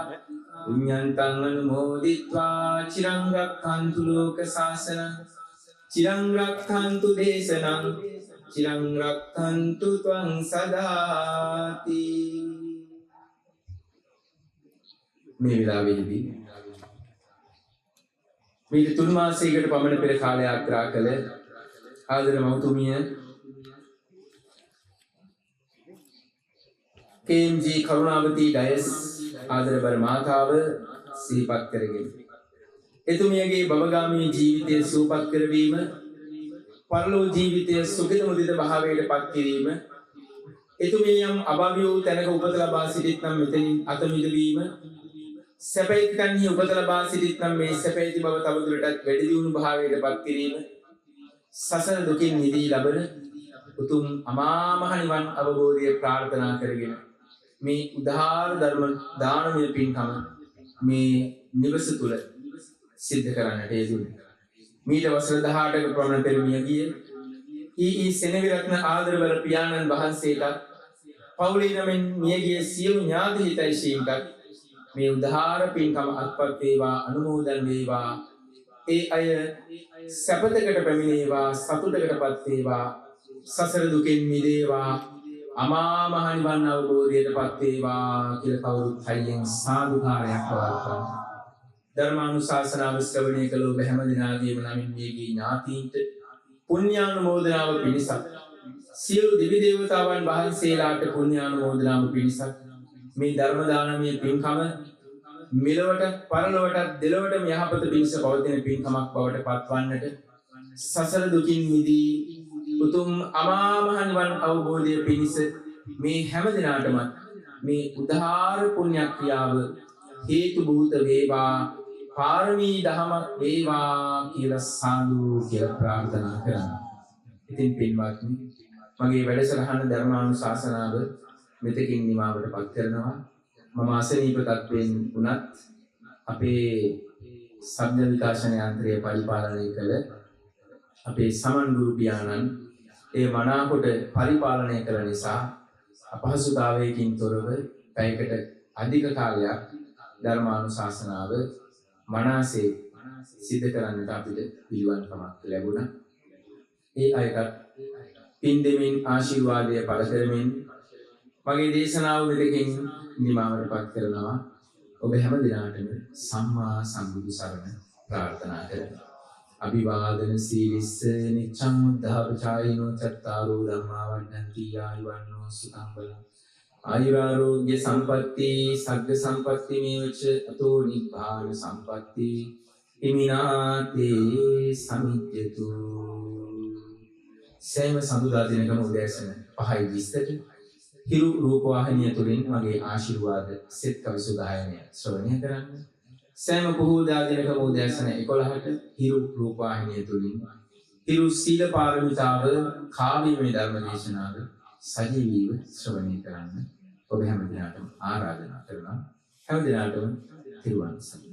පුඤ්ඤන්තං අනුමෝදිත්වා චිරං රක්ඛන්තු ලෝක සාසනං චිරං රක්ඛන්තු දේශනං චිරං රක්ඛන්තු ත්වං සදාති. මේ වෙලාවේදී මීට 3 මාසයකට පමණ පෙර කාල යාත්‍රා කළ ආදර මව්තුමිය KMG Karunavathi Dias ආදරබර මාතාව සිහිපත් කරගෙන එතුමියගේ භවගාමී ජීවිතය සුවපත් කරවීම, පරලෝක ජීවිතය සුඛිත මුදිත භාවයට පත් කිරීම, එතුමිය යම් අභව්‍ය වූ තැනක උපත ලබා සිටිත් නම් මෙතනින් අත මිදවීම, සැපයිති තන්හි උපත ලබා සිටිත් නම් මේ සැපයිති බව තවදුරටත් වැඩි දියුණු භාවයට පත් කිරීම, සසර දුකින් මිදී ලබන උතුම් අමා මහ නිවන් අවබෝධය ප්‍රාර්ථනා කරගෙන මේ උදාාර ධර්ම දානමය පින්කම මේ නිවස තුල සිද්ධ කරන්නට යෙදුණා. මීට වසර 18ක පමණ පෙර මිය ගිය ඊ.ඊ. සෙනවිරත්න ආදරබර පියාණන් වහන්සේටත් පවුලේ නමින් මියගිය සියලු ඥාති හිතෛෂීන්ටත් මේ උදාාර පින්කම අත්පත් වේවා, අනුමෝදන් වේවා. ඒ අය සැපතකට පැමිණේවා, සතුටකටපත් වේවා, සසර දුකෙන් මිදේවා, අමා මහ නිවන් අවබෝධයටපත් වේවා කියලා කවුරුත් හයියෙන් සාදුකාරයක් පවත්වන්න. ධර්මානුශාසනාව ශ්‍රවණය කළ ඔබ හැම දෙනාගේම නමින් මියගිය ඥාතීන්ට පුණ්‍යානුමෝදනාව පිණිසත්, සියලු දෙවි දේවතාවන් වහන්සේලාට පුණ්‍යානුමෝදනාව පිණිසත් මේ ධර්ම දානමය පින්කම මෙලොවට පරලොවටත් දෙලොවටම යහපත පිණිස පවතින පින්කමක් බවට පත්වන්නට, සසර දුකින් මිදී උතුම් අමා මහ නිවන් අවබෝධය පිණිස මේ හැම දිනාටම මේ උදාාර පුණ්‍ය ක්‍රියාව හේතු භූත වේවා, පාරමී දහමක් වේවා කියලා සාදු කියලා ප්‍රාර්ථනා කරනවා. ඉතින් පින්වත්නි, මගේ වැඩසටහන ධර්මානුශාසනාව මෙතකින් නිමාවට පත් කරනවා. මම අසනීප තත්වයෙන් වුණත් අපේ ශබ්ද විකාශන යන්ත්‍රය පරිපාලනය කළ අපේ සමන් ගුරු පියාණන් ඒ මනාකොට පරිපාලනය කළ නිසා අපහසුතාවයකින් තොරව පැයකට අධික කාලයක් ධර්මානුශාසනාව මනාසේ සිද්ධ කරන්නට අපිට පිළිවන්කමක් ලැබුණා. ඒ අයටත් පින් දෙමින් ආශිර්වාදය පළ කරමින් මගේ දේශනාව මෙතකින් නිමාවට පත් කරනවා. ඔබ හැම දිනාටම සම්මා සම්බුදු සරණ ප්‍රාර්ථනා කරනවා. අභිවාදන සීලිස්ස නිච්ඡං මුද්ධාපචායිනෝ චත්තාරෝ ධම්මා වඩ්ඩಂತಿ ආයුවන්නෝ සුඛං බලං. ආයුරාෝග්‍ය සම්පatti සග්ග සම්පatti මේවච අතෝ නිබ්බාන සම්පatti හිමිනාතේ සමිජ්ජතු. සෑම සඳුදා දිනකම උදෑසන 5:20ට හිරු රූපවාහිනිය තුළින් මගේ ආශිර්වාද සෙත් කවි සුගායනය ශ්‍රවණය කරන්න. සෑම පොහෝදා දිනකම උදෑසන 11ට හිරු රූපවාහිනිය තුළින් හිරු සීල පාරමිතාව කාව්‍යමය ධර්ම දේශනාව සජීවීව ශ්‍රවණය කරන්න ඔබ හැම දිනාටම ආරාධනා කරනවා. හැම දිනාටම තෙරුවන් සරණයි.